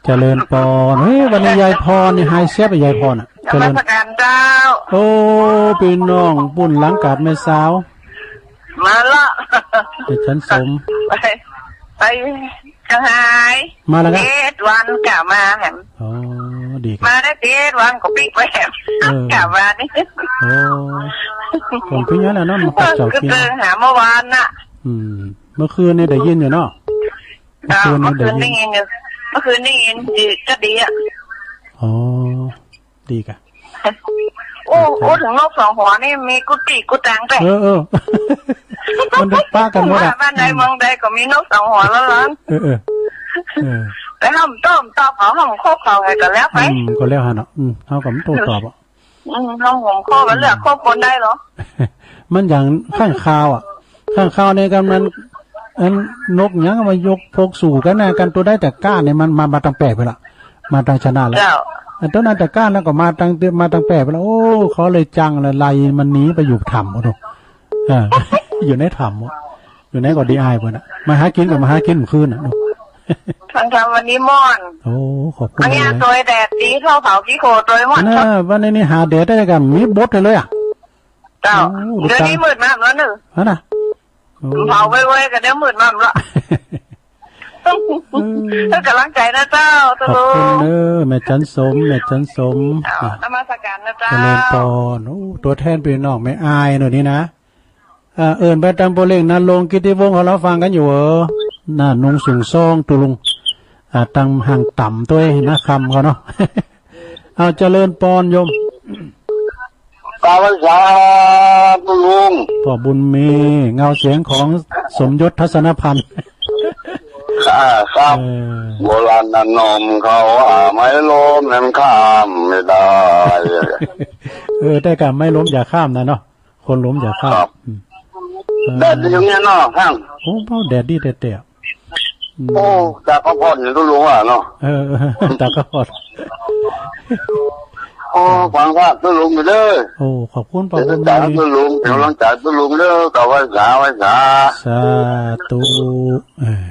เจริญปอน เฮ้ย วันนี้ยายพรนี่หายแซ่บ ยายพรน่ะ นมัสการเจ้า โอ้ พี่น้อง บุญหลังกาดแม่สาว มาละ เดี๋ยวฉันสม ไป ไปเชียงราย มาแล้วครับ เจ็ดวันกะมาแหม อ๋อ ดีครับ มาได้เจ็ดวันก็ปิ๊กไปแหม เออ กะมานี่ โอ้ ผมปิ๊กอย่างนั้นเนาะ มาปักเสา ก็ ปิ๊ก เจอหาเมื่อวานน่ะ อืม เมื่อคืนนี่ได้ยินอยู่เนาะ เมื่อคืนนี่ได้ยิน เมื่อคืนได้ยินอยู่ เมื่อคืนได้ยินดีก็ดีอะ อ๋อ ดีกะ โอ้ โอเค โอ้ ถึงนกสองหัวนี่มีกุฏิกุฏิไป เออ เออ มันได้ปะกันหมดอะ บ้านใดเมืองใดก็มีนกสองหัวแล้วเหรอ เออ เออ เออ แต่ห้ามต้มตอบเขาห้ามคบเขาไงก็แล้วไป อืม ก็แล้วหั่นเนาะ อืม เฮาก็บ่โต้ตอบอะ อืม ห้ามผมคบกัน เลือกคบคนได้เหรอ มันอย่างข้างคาวอะ ข้างคาวในกำนั้น อันนกหยังมายกพวกสู้กันนะ กันตัวได้แต่ก้านเนี่ยมันมา มาตั้งแปะไปละ มาตั้งชนะแล้ว เจ้า อันตัวนั้นแต่ก้านแล้วก็มาตั้ง มาตั้งแปะไปละ โอ้ เขาเลยจังเลยไล่มันหนีไปอยู่ถ้ำ โอ้โห อ่า อยู่ในถ้ำ อยู่ในก็ดีอายเพิ่นน่ะ มาหากินก็มาหากินคืนน่ะ ทางธรรมวันนี้ม่อน โอ้ ขอบคุณ อันนี้ หลายๆ ตัวแดดดีเท่าเผาขี้โคตัวม่อน น่ะ วันนี้นี่หาแดดได้กัน มีบดให้เลยอะ เจ้า โอ้ เดี๋ยวนี้มืดมากแล้วเนอะ ฮะน่ะ โอ้ เผาไวๆ ก็เดี๋ยวมืดมากแล้ว เออ ให้กำลังใจนะเจ้า ขอบคุณเด้อ แม่จันสม แม่จันสม เจ้า นมัสการนะเจ้า เจริญปอน โอ้ ตัวแทนพี่น้องแม่อายหน่อยนี่นะ อ่า เอิ้นไปตามโปรเลขนะ ลงกิตติวงศ์เขาเราฟังกันอยู่เหรอ น่ะ นุ่งสูงซองตุลุง อ่า ตั้งห่างต่ำตัวนะ คำเขาเนาะ เอา เจริญปอนโยม กราบไหว้สาธุลุง พ่อบุญมี เงาเสียงของสมยศทัศนพันธ์ ค่ะ ครับ เออ โบราณนะหนอมเขาว่าไม้ล้มนั้นข้ามไม่ได้ เออ แต่ก็ไม้ล้มอย่าข้ามนะเนาะ คนล้มอย่าข้าม ครับ อืม แดดดีอย่างเงี้ยเนาะท่าน โอ้ แดดดีแต๊ๆ อืม โอ้ ตากข้าวโพดอยู่ลุงว่าเนาะ เออ ตากข้าวโพด โอ้ ฟังว่าตุลุงอยู่เด้อ โอ้ ขอบคุณ ขอบคุณ เดี๋ยวจะจ่ายตุลุง เดี๋ยวลองจ่ายตุลุงเด้อ กราบไหว้สา ไหว้สา สาธุ เออ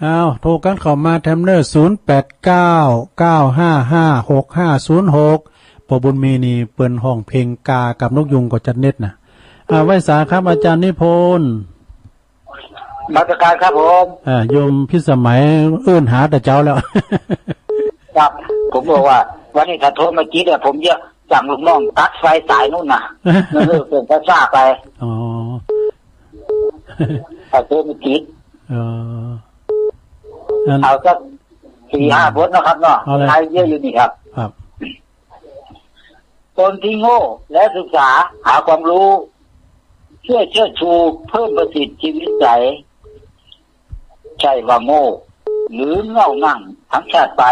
อ้าว โทรกันเข้ามาแถมเนอร์ ศูนย์แปดเก้า เก้าห้าห้า หกห้าศูนย์หก พ่อบุญมีนี่เปิ้นฮ้องเพลงกากับนกยูงก็จัดเน็ตนะ อ่า ไหว้สาครับ อาจารย์นิพนธ์ นมัสการครับผม อ่า โยมพิสมัยเอิ้นหาแต่เจ้าแล้ว ครับ ผมบอกว่า วันนี้ถ้าโทรมาจีดอะ ผมจะสั่งลูกน้องตัดไฟสายนู่นน่ะ มันเลิกเป็นภาษาไป อ๋อ ถ้าโทรมาจีด เออ นั่น เอาสักสี่ห้าบทนะครับเนาะ เอาเลย ท้ายเยอะอยู่นี่ครับ ครับ ตนที่โง่และศึกษาหาความรู้ เพื่อเชิดชูเพิ่มประสิทธิวิสัย ใช่ว่าโง่ หรือเง่างั่งทั้งชาติไป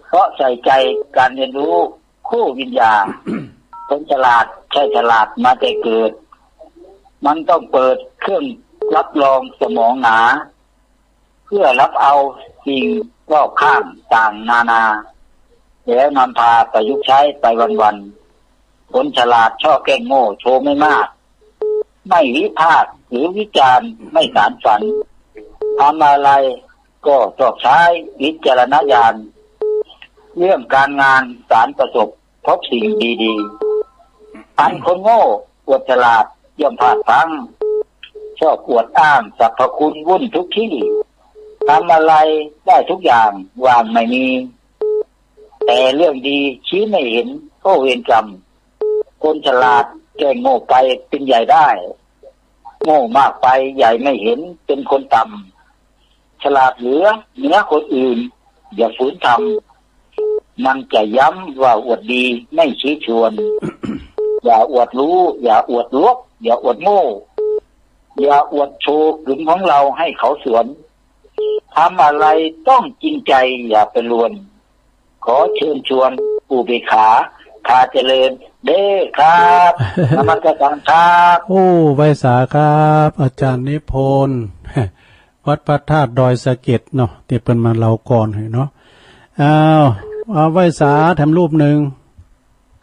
เพราะใส่ใจการเรียนรู้คู่วิญญา คนฉลาดใช่ฉลาดมาแต่เกิด มันต้องเปิดเครื่องรับรองสมองหนา เพื่อรับเอาสิ่งรอบข้างต่างนานา แล้วนำพาประยุกต์ใช้ไปวันๆ คนฉลาดชอบแกล้งโง่โชว์ไม่มาก ไม่วิพากษ์หรือวิจารณ์ ไม่สารฝัน ทำอะไร ก็ชอบใช้วิจารณญาณ เรื่องการงานสารประสบพบสิ่งดีๆ อันคนโง่อวดฉลาดย่อมพลาดพลั้ง ชอบอวดอ้างสรรพคุณวุ่นทุกที่ ทำอะไรได้ทุกอย่างว่างไม่มี แต่เรื่องดีชี้ไม่เห็น โอ้เวรกรรม คนฉลาดแกล้งโง่ไปเป็นใหญ่ได้ โง่มากไปใหญ่ไม่เห็นเป็นคนต่ำ ฉลาดเหลือเหนือคนอื่น อย่าฝืนทำ มันจะย้ำว่าอวดดีไม่ชี้ชวน อย่าอวดรู้ อย่าอวดลวก อย่าอวดโง่ อย่าอวดโชว์กึ๋มของเราให้เขาสวน ทำอะไรต้องจริงใจอย่าไปลวน ขอเชิญชวนอุเบกขา พาเจริญเด้อครับ นมัสการครับ โอ้ ไหว้สาครับ อาจารย์นิพนธ์ วัดพระธาตุดอยสะเก็ดเนาะ ตี้เปิ้นมาเล่าก่อนหื้อเนาะ อ้าว เอาไหว้สาแถมรูปหนึ่ง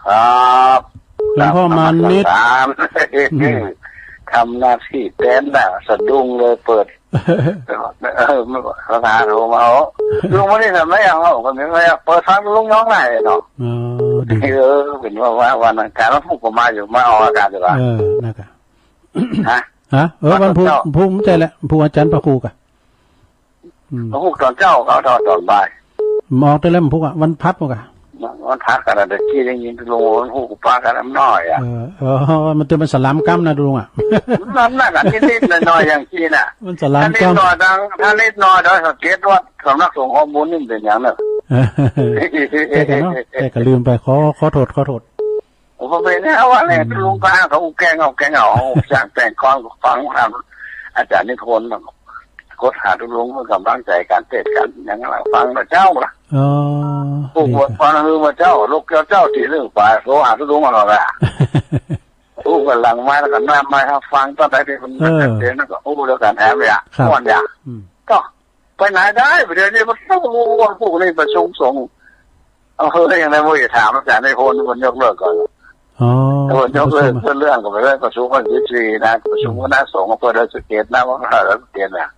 ครับ หลวงพ่อมานิด ครับ นมัสการ อืม ทำหน้าที่แทนน่ะ สะดุ้งเลยเปิด เออ ประธานโทรมา เอา ลุงวันนี้ทำไมอ่ะ เอา ก็ไม่ไม่อ่ะ เปิดฟังลุงน้องหน่อยเนาะ อ๋อ ดี เออ เป็นว่า ว่า วันอังคารวันพุธก็มาอยู่ มาออกอากาศอยู่ละ เออ นะครับ ฮะ ฮะ เออ วันพุธ วันพุธ พุธใช่แหละ พุธอาจารย์พระครูกะ อืม วันพุธตอนเช้า เขาตอน ตอนบ่าย หมอกแต่ละวันพุธอะ วันพัดพุธอะ วันพัดกันนะ แต่กี้ได้ยินลุงวันพุธกูปากันน้ำน้อยอะ เออ เออ มันจะเป็นสลามกำนะลุงอะ นั่นน่ะ นิดๆหน่อยๆ อย่างกี้น่ะ มันสลามกำ ถ้านิดหน่อยดัง ถ้านิดหน่อยเดี๋ยวสังเกตว่าสำนักสงฆ์ข้อมูลนี่มันเป็นอย่างนั้น เออ แต่ก็เนาะ แต่ก็ลืมไป ขอ ขอโทษ ขอโทษ ผมเป็นเนี่ยว่าเนี่ย อืม ลุงก็อ้างเขาแกล้งเอา แกล้งเอา สร้างแต่งกลอนฟัง อาจารย์นิพนธ์ กดหาทุลุงเพื่อกำลังใจการเทศน์กัน อย่างนั้นฟังพระเจ้าละ อ๋อ ผู้บวช ดีครับ ฟังคือพระเจ้า ลูกเจ้า เจ้าที่เรื่องฝ่ายโทรหาทุลุงมาหน่อยละ ผู้กำลังมาแล้วก็น้ำมาให้ฟังตอนไหนที่มัน เออ เต็มแล้วก็อู้แล้วกันแถมเลยอะ ครับ ม่วนอย่าง อืม ก็ ไปไหนได้ เดี๋ยวนี้มันต้องรู้ว่าพวกนี้ประชุมสงฆ์ เอาเฮ้ย ยังไงว่าอย่าถามอาจารย์นิพนธ์ มันยกเลิกก่อน อ๋อ มันยกเลิก ประชุมอะ เรื่องเรื่องก็ไปเรื่องประชุมวันที่สี่นะ ประชุม อืม คณะสงฆ์อำเภอดอยสะเก็ดนะ ว่าเขาดอยสะเก็ดน่ะ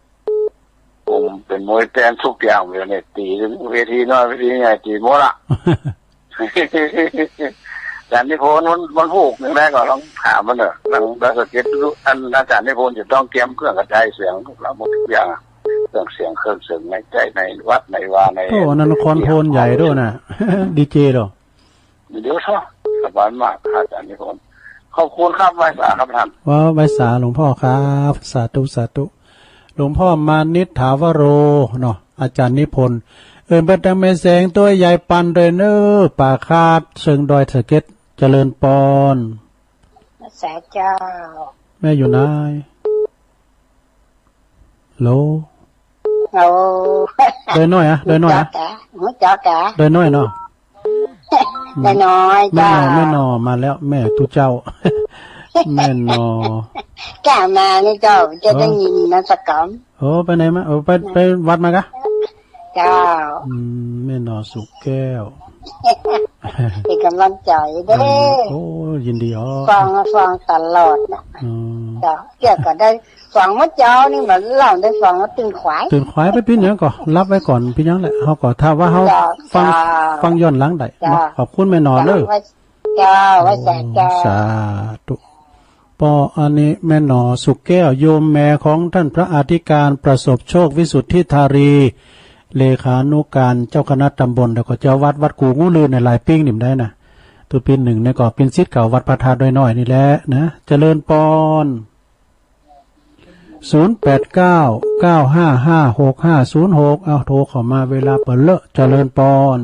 ผมเป็นมวยแทนทุกอย่างเลยเนี่ย ตีเวทีน้อยเวทีใหญ่ตีหมดละ อาจารย์นิพนธ์มัน มันพูดอย่างแรกก็ลองถามมันเนอะ ลองดอยสะเก็ดดู อันอาจารย์นิพนธ์จะต้องเตรียมเครื่องกระจายเสียงพวกเราหมดทุกอย่างอะ เครื่องเสียง เครื่องเสียงในใจ ในวัด ในวา ใน โอ้ อันนั้นคอนโทรลใหญ่ด้วยนะ ดีเจเหรอ เดี๋ยวเถอะ สบายมาก อาจารย์นิพนธ์ ขอบคุณครับ ไหว้สาครับท่าน ว้าว ไหว้สาหลวงพ่อครับ สาธุ สาธุ หลวงพ่อมานิตถาวโร เนาะ อาจารย์นิพนธ์ เอิ้นเปิ้นตังแม่แสงตัวยายปันด้วยเน้อ ป่าคาดเชิงดอยสะเก็ด เจริญปอน ไหว้สาเจ้า แม่อยู่ไหน โหล โอ้ ดอยน้อยอะ ดอยน้อยอะ ฮู้จักกะ ฮู้จักกะ ดอยน้อยเนาะ ดอยน้อย แม่หน่อ เจ้า แม่หน่อมาแล้ว แม่ตุ๊เจ้า แม่หน่อ กะมานี่เจ้า จะได้ยินนะสะกอม โอ้ ไปไหนมา โอ้ ไป ไปวัดมากะ เจ้า อืม แม่หน่อสุขแก้ว เป็นกำลังใจเด้อ เออ โอ้ ยินดีอ๋อ ฟัง ฟังตลอดนะ อืม เจ้า เกี่ยวกับได้ ฟังเมื่อเช้านี่เหมือนเราได้ฟังแล้วตื่นขวัญ ตื่นขวัญไปปิ้นหยังก็รับไว้ก่อนปิ้นหยังแหละ เฮาก็ถ้าว่าเฮา จ้ะ ฟัง จ้ะ ฟังย้อนหลังได้ จ้ะ เนาะ ขอบคุณแม่หน่อเด้อ จ้ะ ไว้ จ้ะ ไว้สา โอ้ จ้ะ สาธุ ปออันนี้แม่หน่อสุขแก้ว โยมแม่ของท่านพระอธิการประสบโชควิสุทธิธารี เลขานุการเจ้าคณะตำบล แล้วก็เจ้าวัดวัดกู่งู่ลื่นในหลายปิ้งนี่มันได้นะ ตัวปิ้นหนึ่งเนี่ยก็ปิ้นศิษย์เก่าวัดพระธาตุดอยน้อยนี่แหละนะ เจริญปอน ศูนย์แปดเก้า เก้าห้าห้า หกห้าศูนย์หก เอาโทรเข้ามาเวลาเปิ้นเลาะ เจริญปอน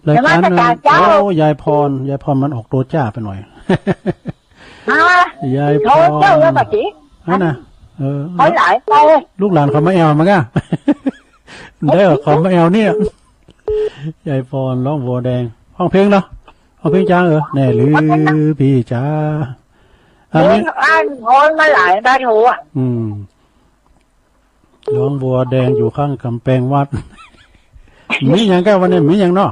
รายการ นมัสการเจ้า โอ้ ยายพร ยายพรมันออกตัวจ้าไปหน่อย ฮะ ยายพร โทรเจ้าแล้วปะจิ นั่นน่ะ เออ เขาหลายไป ลูกหลานเขามาแอวมากะ ได้ออกเขามาแอวเนี่ย ยายพรร้องบัวแดง ร้องเพลงเนาะ ร้องเพลงจ้าเออ แน่หรือพี่จ๋า อันนี้ เห็นอ่านโพสต์มาหลายบ้านหัว อืม น้องบัวแดงอยู่ข้างกำแพงวัด มีหยังกะวันนี้ มีหยังเนาะ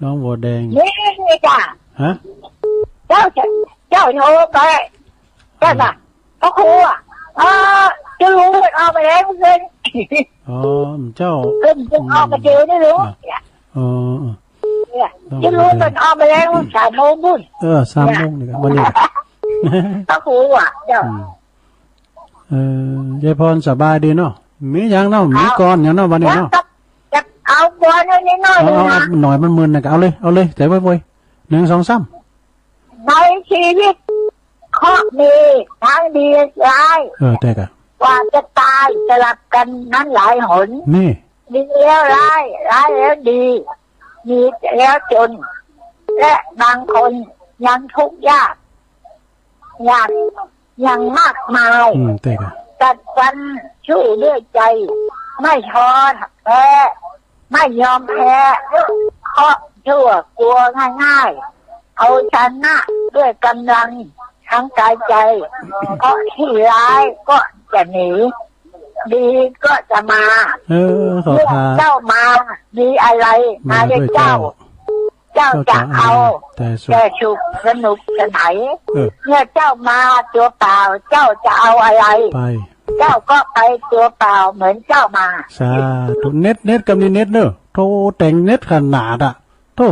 น้องบัวแดง นี่นี่จ้ะ ฮะ เจ้า เจ้าโทรไป นั่นน่ะ พระครูอ่ะ เออ จะรู้มันเอาไปแล้วเงิน อ๋อ เจ้า เพิ่นเพิ่งออกมาเจอนี่รู้ อ่ะ อ๋อ เนี่ย ต้อง ที่รู้เพิ่นออกมาแล้ว สามโมงบุญ เออ สามโมงนี่ครับ วันนี้ ก็รู้อ่ะ เจ้า อืม เออ ยายพรสบายดีเนาะ มีหยังเนาะ มีกลอนหยังเนาะ วันนี้เนาะ จะเอากลอนนิดหน่อย เอา เอา นะ เอาหน่อย มันมึนนะ เอาเลย เอาเลย ใจไวๆ หนึ่ง สอง สาม ในชีวิตเคราะห์มีทั้งดีร้าย เออ แต่กะ กว่าจะตายสลับกันนั้นหลายหน นี่ ดีแล้วร้าย ร้ายแล้วดี มีแล้วจน และบางคนยังทุกข์ยาก อย่าง อย่างมากมาย อืม แต่กะ กัดฟันสู้ด้วยใจ ไม่ท้อแท้ ไม่ยอมแพ้ เคราะห์ชั่วกลัวง่ายๆ เอาชนะด้วยกำลังทั้งกายใจ เคราะห์ที่ร้ายก็จะหนี ดีก็จะมา เออ ขอ เมื่อ ทาน เจ้ามา มีอะไร มา มาด้วย ด้วยเจ้า เจ้า เจ้าจะเอา เจ้าจะเอาแต่สุข แต่สุขสนุกสนาน เออ เมื่อเจ้ามาตัวเปล่า เจ้าจะเอาอะไร ไป เจ้าก็ไปตัวเปล่าเหมือนเจ้ามา สาธุ เน็ต เน็ตกำนี้เน็ตเนอะ โธ่ แต่งเน็ตขนาดอะ โธ่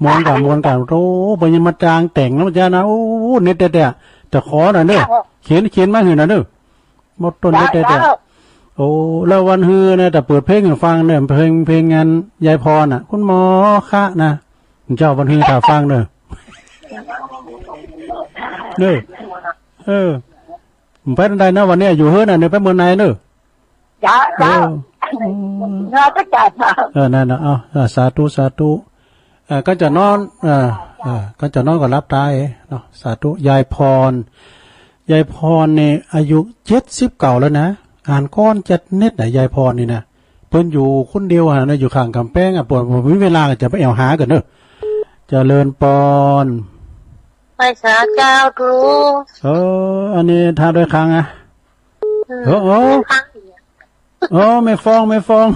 ม่วนกะ ม่วนกะ โธ่ เปิ้นยังมาจ้างแต่งนะ เจ้านะ โอ้ เน็ตแต๊ๆ แต่ขอหน่อยเนอะ ครับ เขียน เขียนมาหื้อหน่อยเนอะ หมดต้น ได้ เน็ตแต๊ๆ แล้ว โอ้ แล้ววันฮือนะ แต่เปิดเพลงให้ฟังเนี่ย เพลง เพลงงานยายพรน่ะ คุณหมอคะนะ เจ้าวันฮือถ้าฟังเนอะ เนอะ เออ ไปทางใดนะวันเนี้ย อยู่เฮือนน่ะเนอะ ไปเมืองไหนเนอะ จ้า เออ จ้า เออ เนาะ ก็จ้า เออ นั่นน่ะ เอา อ่า สาธุ สาธุ เออ ก็จะนอน เออ เออ ก็จะนอนก็หลับตาเองเนาะ สาธุ ยายพร ยายพรนี่อายุเจ็ดสิบเก้าแล้วนะ อ่านก่อนจัดเน็ตน่ะ ยายพรนี่นะ เปิ้นอยู่คนเดียวหั่นนะ อยู่ข้างกำแพงอะ บ่ บ่มีเวลาก็จะไปแอ่วหากันเนอะ เจริญปอน ไหว้สาเจ้าครู เออ อันนี้ทาด้วยครั้งอะ อืม เออ เออ ครั้งเดียว โอ้ แม่ฟอง แม่ฟอง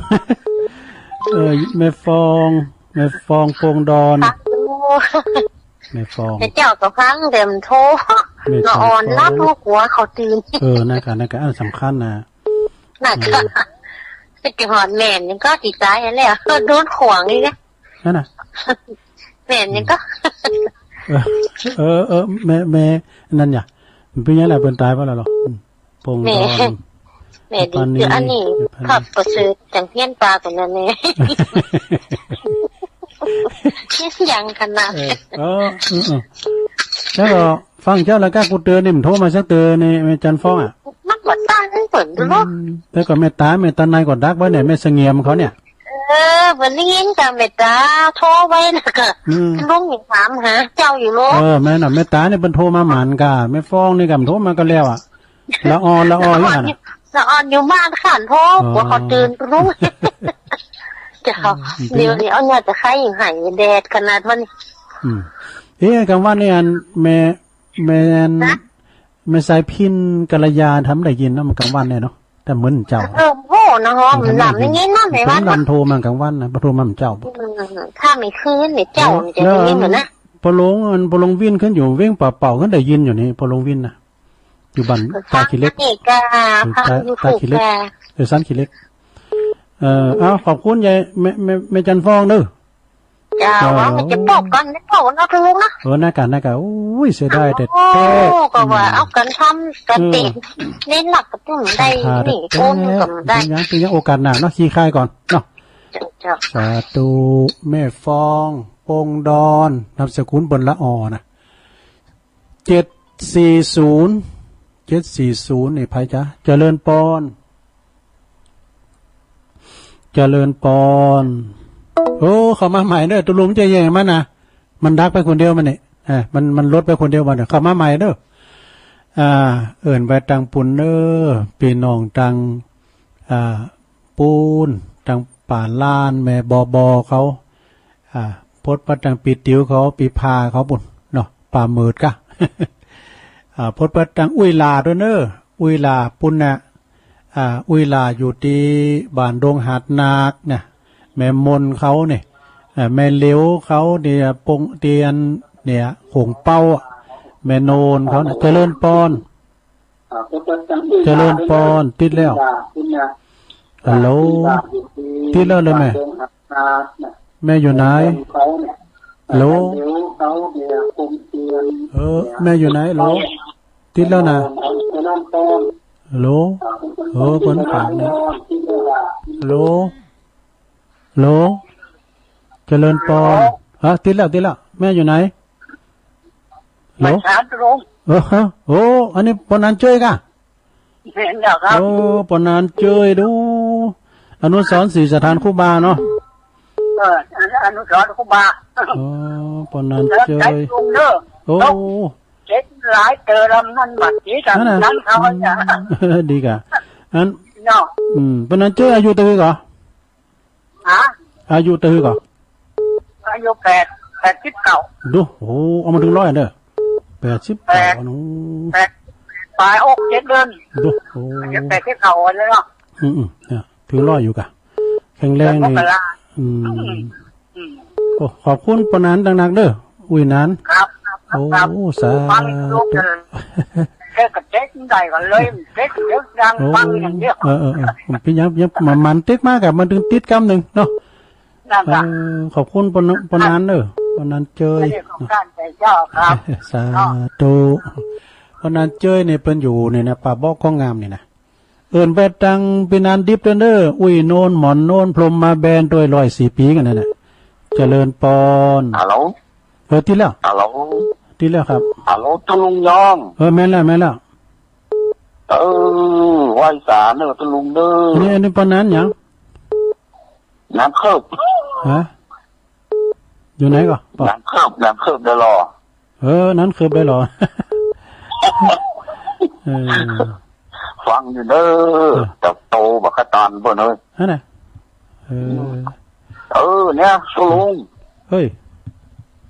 เออ แม่ฟอง แม่ฟองโป่งดอน ครับ แม่ฟอง แต่เจ้าก็ฟังแต่มันโทร แม่ ละอ่อน ฟอง รับลูกหัวเขาตื่น เออ นั่นกะ นั่นกะ อันสำคัญนะ นั่นกะ เออ จะหอดแม่นยังก็ติดใจแล้ว โดนขวางอีกนะ นั่นน่ะ แม่นยังก็ เออ เออ เออ แม่ แม่ นั่นหยา มันเป็นยังไง เปิ้นตายไปแล้วเหรอ อืม ปง แม่ ดอน แม่ดี ปานนี้ คืออันนี้ แม่ปานนี้ ภาพประเสริฐจังเพี้ยนปลาคนนั้นแน่ ยังขนาด เออ เออ เออ เออ แล้วก็ฟังเจ้าแล้วก็กูเตือนนี่มันโทรมาสักเตือนนี่ แม่จันฟ้องอ่ะ มันก็ตั้งให้เปิดดูเนาะ อืม แล้วก็แม่ตา แม่ตาในก็ดักไว้เนี่ย แม่เสงี่ยมเขาเนี่ย เออ วันนี้ยินกับแม่ตาโทรไว้แล้วก็ อืม ลุงยังถามหาเจ้าอยู่เนาะ เออ แม่น่ะ แม่ตาเนี่ยเปิ้นโทรมาหมานกะ แม่ฟ้องนี่กะโทรมาก็แล้วอ่ะ ละออ ละอออยู่หั่นน่ะ ละออนอยู่บ้านขันพ่อ อ๋อ ผัวเขาตื่นรู้ เจ้า อืม เดี๋ยวนี้เอาเนี่ยจะไข้หายแดดขนาดวันนี้ อืม เอ๊ะ กลางวันนี่อันแม่ แม่อัน ฮะ แม่สายพินกัลยาทำได้ยินเนาะ มันกลางวันเนี่ยเนาะ แต่เหมือนเจ้า เออ โห นะฮะ มันลำอย่างงี้เนาะ แม่ว่า ลำโทรมากลางวันนะ พอโทรมามันเจ้า อืม ถ้าไม่คืนเนี่ย เจ้า เออ มันจะได้ยินอยู่นะ แล้วอัน พอลง อัน พอลงวินขึ้นอยู่ เว้งป่าเป่าขึ้นได้ยินอยู่นี่ พอลงวินนะ อยู่บ้าน เออ ตาขี้เหล็ก ฟังนี่ก็ เออ ฟัง ตา YouTube ขี้เหล็ก ค่ะ เออ สันขี้เหล็ก เออ เอา ขอบคุณยาย แม่ แม่ แม่จันฟองเด้อ เจ้า เออ ว่ามันจะปอกกัน ไม่ปอกกันเอาทุกนะ เออ น่ากะ น่ากะ อุ้ย เสียดายแต่ โอ้ แต่ ก็ว่า อืม เอากันทำกันเต็ม เออ เน้นหลักก็ต้องได้ ศรัทธา นี่ แต่ โอนก็ได้ เป็นยัง เป็นยัง โอกาสหน้าเนาะ ขี้คายก่อนเนาะ เจ้า เจ้า สาธุ แม่ฟอง ปงดอน นามสกุลเปิ้นละอ่อนะ เจ็ดสี่ศูนย์ เจ็ดสี่ศูนย์ นี่ไผจ๊ะ เจริญปอน เจริญปอน โอ้ เข้ามาใหม่เด้อ ตกลงจะแย่งมันนะ มันดักไปคนเดียวมันนี่ อ่า มัน มันลดไปคนเดียวมันเนี่ย เข้ามาใหม่เด้อ อ่า เอิ้นไปตังปุ้นเด้อ พี่น้องตัง อ่า ปูน ตังป่าล้าน แม่บอบอเขา อ่า พดมาตังปีติวเขา ปีพาเขาปุ้นเนาะ ป่าเมิดกะ อ่า พดมาตังอุ้ยหล่าด้วยเนอะ อุ้ยหล่าปุ้นน่ะ อ่า อุ้ยหล่าอยู่ตี้บ้านดงหาดนาคเนี่ย แม่มนเขาเนี่ย อ่า แม่เหลียวเขาเนี่ย ปงเตียนเนี่ย หงเป้าอะ แม่โนนเขาเนี่ย เจริญปอน เจริญปอน ติดแล้ว ฮัลโหล ติดแล้วเหรอแม่ แม่อยู่ไหน ฮัลโหล เออ แม่อยู่ไหน ฮัลโหล ติดแล้วนะ ฮัลโหล เออ คนปากเนี่ย ฮัลโหล ฮัลโหล เจริญปอน ฮะ ติดแล้ว ติดแล้ว แม่อยู่ไหน ฮัลโหล ไม่ทราบลุง เออ ฮะ โอ้ อันนี้ปอนานเจ้ยกะ เห็นแล้วครับ โอ้ ปอนานเจ้ยดู อนุสรณ์ศรีสถานครูบาเนาะ เออ อนุสรณ์ครูบา โอ้ ปอนานเจ้ย แล้วใจลุงเด้อ โอ้ เจ็บหลายเต๋อลำนั่นบัดนี้กัน นั่นน่ะ นั่นเขาจะ อืม ดีกะ อัน เนาะ อืม ปอนานเจ้ยอายุเท่าไหร่กะ ฮะ อายุเท่าไหร่กะ อายุแปด แปดสิบเก้า ดู โอ้ เอามาถึงร้อยเด้อ แปดสิบเก้า แปด โอ้ แปด ปลายออกเจ็ดเดือน ดู โอ้ อายุแปดสิบเก้าแล้วเนาะ อืม อืม เนี่ย ถึงร้อยอยู่กะ แข็งแรงนี่ เดือนมกรา อืม อืม อืม โอ้ ขอบคุณปอนานนักๆเด้อ อุ้ยนาน ครับ ครับ โอ้ ครับ สาธุ ฟังลูกเด้อ เจ๊กับเจ๊ได้กันเลย เจ๊กับเจ๊ดัง โอ้ ฟังอย่างเดียว เออ เออ เออ ผมเป็นยัง ยังมัน มันติดมากะ มันถึงติดกำหนึ่งเนาะ นั่น เอ ล่ะ อ ขอบคุณปอนาน ปอนานเด้อ ปอนานเจ้ย ไม่ได้ของการแต่เจ้าครับ สาธุ ปอนานเจ้ยเนี่ยเปิ้นอยู่เนี่ยนะ ป่าบอกของงามเนี่ยนะ เอิ้นไปตังพี่นานดิบเด้อ อุ้ยโนน หมอนโนน พรหมมาแบน ด้วยร้อยสี่ปี๋กันนั่นน่ะ เจริญปอน ฮัลโหล เออ ติดแล้ว ฮัลโหล ติดแล้วครับ ฮัลโหล ตุ๊ลุงยอง เออ แม่นแล้ว แม่นแล้ว เออ ไหว้สาเนอะ ตุ๊ลุงเด้อ อันนี้ อันนี้ปอนานหยัง นานเคิบ ฮะ อยู่ไหนก่อ นานเคิบ นานเคิบได้หรอ เออ นานเคิบได้หรอ เออ ฟังอยู่เด้อ เออ แต่โตบักกะตานเปิ้นเอ้ย นั่นน่ะ เออ เออ เนี่ย ตุ๊ลุง เฮ้ย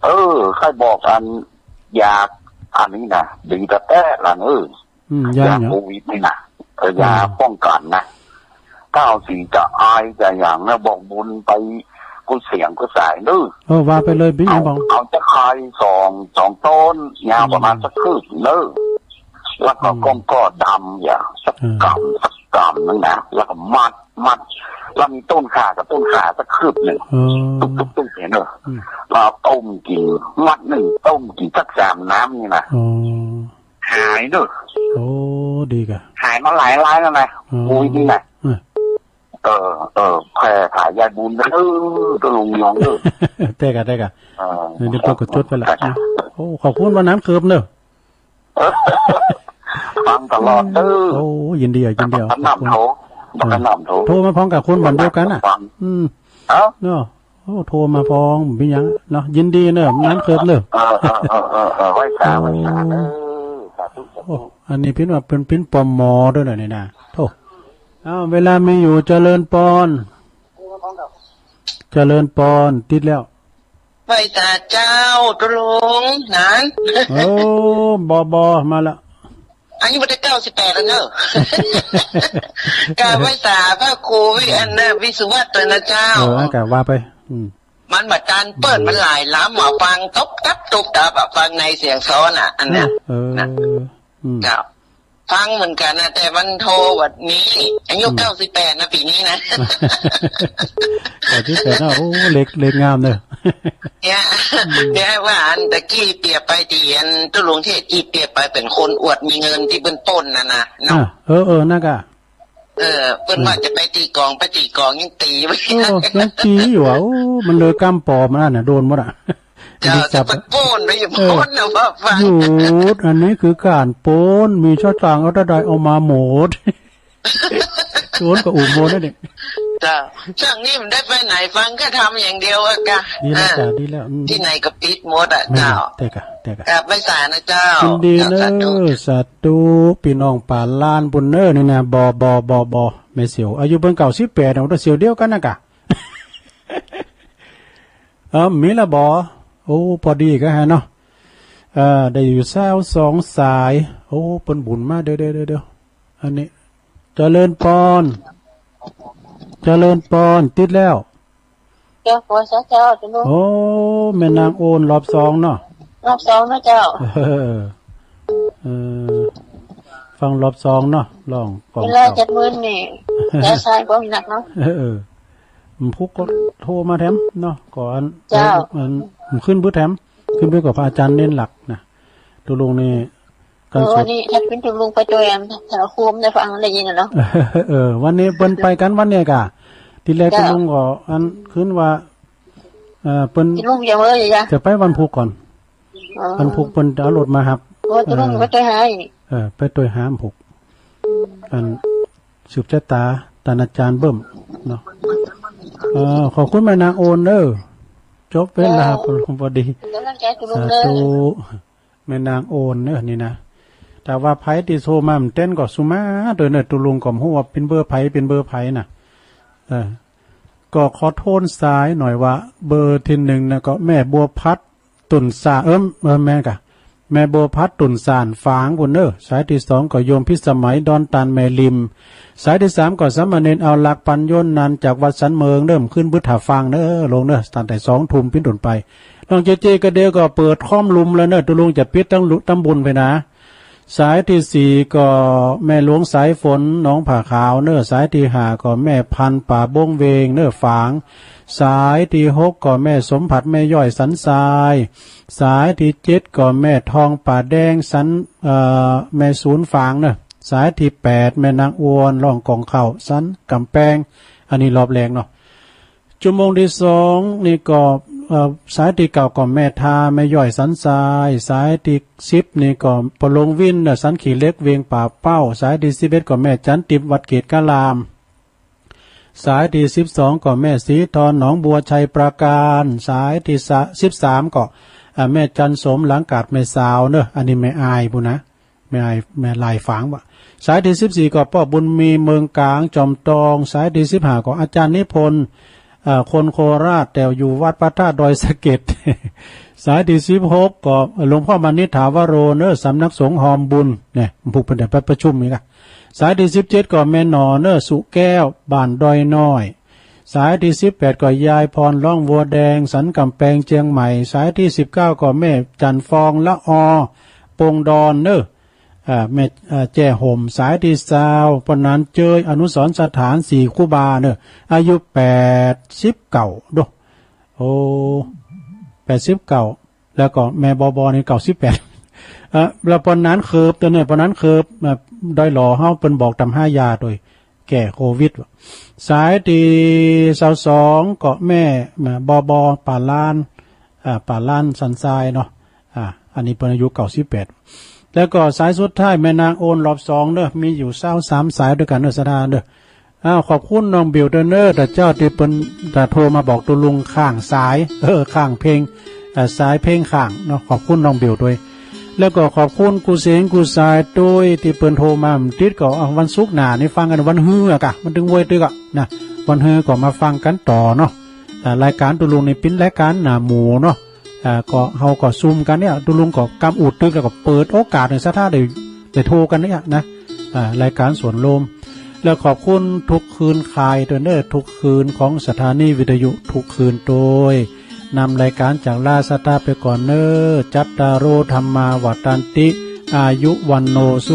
เออ ใครบอกอัน อยาก อันนี้นะ ดีแต่แต๊หละเนอะ อืม ยา ยา หยัง โควิดนี่นะ เออ ยา อืม ป้องกันนะ ถ้าเอาสิจะไอจะหยังนะ บอกบุญไปกู้เสียงกู้สายเนอะ เออ ว่าไปเลย ปิ๊ง เอา บอก เอาตะไคร้สอง สองต้น ยาวประมาณ อืม สักคืบเนอะ แล้วก็ อืม ก้องก็ดำ อย่าง สัก อืม กำ สักกำนึงนะ แล้วก็มัด มัด แล้วมีต้นข่ากับต้นข่าสักคืบหนึ่ง เออ ตุ๊บตุ๊บตุ๊บ เห็นเนอะ อืม แล้วเอาต้มกิน มัดหนึ่ง ต้มกินสักสามน้ำนี่นะ อ๋อ หายเนอะ โอ้ ดีกะ หายมาหลายรายแล้วนะ อ๋อ โควิดนี่นะ เออ เออ เออ แผ่ขายยายบุญเออ ตุ๊ลุงยองเออ เต้กะ เต้กะ เออ นี่เดี๋ยวเปิ้นก็จดไปละ ครับ นะ โอ้ ขอบคุณวันนั้นเคิบเนอะ ฟังตลอดเออ โอ้ ยินดีอ่ะ ยินดีอ่ะ บักกะน้ำโท ขอบคุณ บักกะน้ำโท โทรมาพร้อมกับคนบ้านเดียวกันน่ะ ฟัง อืม เอ้า เนาะ โอ้ โทรมาพร้อม เป็นหยังเนาะ ยินดีเนอะ นั้นเคิบเนอะ เออ เออ เออ เออ เออ ไหว้สา ไหว้สา โอ้ เออ สาธุ สาธุ โอ้ อันนี้เปิ้นว่าเปิ้น เปิ้นปอมอด้วยเหรอเนี่ยนะ โธ่ อ้าว เวลามีอยู่ เจริญปอน เจริญปอน ติดแล้ว ไหว้สาเจ้า ตุ๊ลุง นั้น โอ้ บอ บอ มาละ อายุบ่ได้เก้าสิบแปดแล้วเนอะ กราบไหว้สาพระครูวิ อันน่ะ วิสุวัตตัวนะเจ้า เออ กะว่าไป อืม มันบ่ตันเปิ้น อืม มันหลายลำ มาฟังตุ๊บตับตุ๊บตับอะ ฟังในเสียงซ้อนอะ อันเนี้ย เออ นะ อืม เจ้า ฟังเหมือนกันนะ แต่มันโทรวันนี้ อายุ อืม เก้าสิบแปดนะ ปี๋นี้นะ เก้าสิบแปดนะ โอ้ เลข เลขงามเนอะ เนี่ย อืม เนี่ยว่าอันตะกี้เปรียบไปตี้อันตุ๊ลุงเทศน์ กี้เปรียบไปเป๋นคนอวดมีเงินตี้เปิ้นปล้นน่ะนะ เนาะ อ่ะ เออ เออ นั่นกะ เออ เปิ้น เออ ว่าจะไปตี้ก๋อง ไปตี้ก๋อง ยังตี๋ไว้ เออ ยังตี๋อยู่อ่ะ โอ้ มันเลยก้ำปอมันนั่นน่ะ โดนหมดอ่ะ เจ้า จะไปปล้น ไปอยู่ เออ ปล้นนะ ว่าฟัง หยุด อันนี้คือการปล้น มีสตางค์เอาเท่าใดเอามาหมด โจรก็อุ้มหมดนั่นเอง เจ้า ช่วงนี้มันได้ไปไหน ฟังก็ทำอย่างเดียวอะกะ ดีแล้วจ้ะ อ่า ดีแล้ว อืม ตี้ไหนก็ปิดหมดอะ แม่น เจ้า แต่กะ แต่กะ กราบไหว้สานะเจ้า ยินดีเนอะ เจ้า สาธุ สาธุ พี่น้องป่าล้านปุ้นเนอะ นี่นะ บอ บอ บอ บอ แม่เสียว อายุเปิ้นเก้าสิบแปดเนาะ เสียวเดียวกันนะกะ เออ มีละบอ โอ้ พอดีก็ฮะเนาะ เออ ได้อยู่ซาวสองสาย โอ้ เปิ้นบุญมา เดี๋ยว เดี๋ยว เดี๋ยว เดี๋ยว อันนี้ เจริญปอน เจริญปอน ติดแล้ว เจ้า ขอสาเจ้า เจ้าลูก โอ้ แม่นางโอนรอบสองเนาะ รอบสองนะเจ้า เออ เออ ฟังรอบสองเนาะ ร้องกล่อม เวลา เจ้า เจ็ดมื้อนี่ แล้วใช่ก็หนักเนาะ เออ เออ มันพุกก็โทรมาแถมเนาะ ก็อัน เจ้า อัน มันขึ้นบึ้ดแถม ขึ้นบึ้ดกับพระอาจารย์เน้นหลักนะ ตุลุงนี่ การสวด เออ วันนี้แอดมินตุลุงไปตัวเอง แถวโฮมได้ฟังได้ยินน่ะเนาะ เออ วันนี้เปิ้นไปกันวันนี้กะ ทีแรก เจ้า ตุลุงก็อันขึ้นว่า เอ่อ เปิ้น ตุลุงยังเว้ยยะ จะไปวันพุธก่อน อ๋อ วันพุธเปิ้นจะเอารถมาฮับ โอ้ ตุลุง เออ ไปตัวหาอีก เออ ไปตัวหาวันพุธ อืม อัน สืบชะตา ต้านอาจารย์เบิ่มเนาะ เอ่อ ขอบคุณแม่นางโอนเด้อ จบเวลา เจ้า พอดี เป็นกำลังใจให้คุณลุงเด้อ สาธุ แม่นางโอนเด้อนี่นะ แต่ว่าไผที่โทรมามันเต้นก็สุมาโดยเนอะ ตุลุงก็บ่ฮู้ว่าเป็นเบอร์ไผ เป็นเบอร์ไผน่ะ เออ ก็ขอโทษสายหน่อยว่า เบอร์ที่หนึ่งนะก็แม่บัวพัด ตุ่นสา เอิ้ม เอิ้ม แม่นกะ แม่บัวพัดตุ่นสานฝางพุ้นเน้อ สายที่สองก็โยมพิสมัยดอนตานแม่ริม สายที่สามก็สามเณรเอาหลักปัญญนนันท์จากวัดสันเมิงเน้อ ขึ้นบึ้ดหาฟังเน้อ ลงเน้อ ตั้งแต่สองทุ่มเป็นต้นไป น้องเจเจก็เดียวก็เปิดคอมลุมแล้วเน้อ ตุลุงจะปิดตั้งลุ ตั้งบุญไปนะ สายที่สี่ก็แม่หลวงสายฝนหนองผาขาวเน้อ สายที่ห้าก็แม่พันธุ์ป่าบงเวงเน้อฝาง สายที่หกก็แม่สมผัสแม่ย่อยสันทราย สายที่เจ็ดก็แม่ทองป่าแดงสัน เอ่อ แม่ศูนย์ฝางเน้อ สายที่แปดแม่นางอวนร้องกองข้าวสันกำแปง อันนี้รอบแรกเนาะ ชั่วโมงที่สองนี่ก็ เอ่อ สายที่เก้าก็แม่ทาแม่ย่อยสันทราย สายที่สิบนี่ก็ปอหลวงวินเน้อสันขี้เหล็กเวียงป่าเป้า สายที่สิบเอ็ดก็แม่จันติบวัดเกตกะลาม สายที่สิบสองก็แม่สีทอนหนองบัวชัยปราการ สายที่สะ สิบสามก็ อ่า แม่จันสมหลังกาดแม่สาวเน้อ อันนี้แม่อายพุ้นนะ แม่อาย แม่ลายฝางวะ สายที่สิบสี่ก็ป้อบุญมีเมืองกลางจอมตอง สายที่สิบห้าก็อาจารย์นิพนธ์ เอ่อ คนโคราชแต่อยู่วัดพระธาตุดอยสะเก็ด สายที่สิบหกก็หลวงพ่อมานิษฐาวโรเน้อสำนักสงฆ์ฮอมบุญเนี่ย ผู้เปิ้นได้ไปประชุมนี่กะ สายที่สิบเจ็ดก็แม่หน่อเน้อสุแก้วบ้านดอยน้อย สายที่สิบแปดก็ยายพรร้องวัวแดงสันกำแปงเจียงใหม่ สายที่สิบเก้าก็แม่จันฟองละออปงดอนเน้อ อ่า แม่ อ่า แจ้ห่ม สายที่ซาวปอหนานเจยอนุสรณ์สถานสี่ครูบาเน้อ อายุแปดสิบเก้าโด โอ้ แปดสิบเก้า แล้วก็แม่บอบอนี่เก้าสิบแปด เอ่อ แล้วปอหนานเคิบตัวเนี่ย ปอหนานเคิบ อ่า ดอยหล่อเฮาเปิ้นบอกตำหายาโดยแก้โควิด สายที่ซาวสองก็แม่ แม่บอบอป่าล้าน อ่า ป่าล้านสันทรายเนาะ อ่า อันนี้เปิ้นอายุเก้าสิบแปด แล้วก็สายสุดท้ายแม่นางโอนรอบสองเน้อ มีอยู่ซาวสามสายด้วยกันเน้อ ศรัทธาเน้อ อ้าว ขอบคุณน้องบิวด้วยเน้อ แต่เจ้าที่เปิ้นแต่โทรมาบอกตุลุงข้างสาย เออ ข้างเพลง เอ่อ สายเพลงข้างเนาะ ขอบคุณน้องบิวด้วย แล้วก็ขอบคุณกู้เสียงกู้สายด้วยที่เปิ้นโทรมา มันติดก็ เอา วันศุกร์หน้านี่ฟังกันวันฮื้อกะ มันถึงเว้ยตึกอะนะ วันฮื้อก็มาฟังกันต่อเนาะ อ่า รายการตุลุงนี่เป็นรายการหน้าหมู่เนาะ อ่า ก็เฮาก็ซุมกันเนี่ย ตุลุงก็กำอุดตึกแล้วก็เปิดโอกาสให้ศรัทธาได้ ได้โทรกันเนี่ยนะ อ่า รายการสวนโลม แล้วขอบคุณทุกคืนคายด้วยเน้อ ทุกคืนของสถานีวิทยุทุกคืนโดย นำรายการจากลาศรัทธาไปก่อนเน้อ จัตตาโร ธัมมา วัฑฒันติ อายุ วัณโณ สุ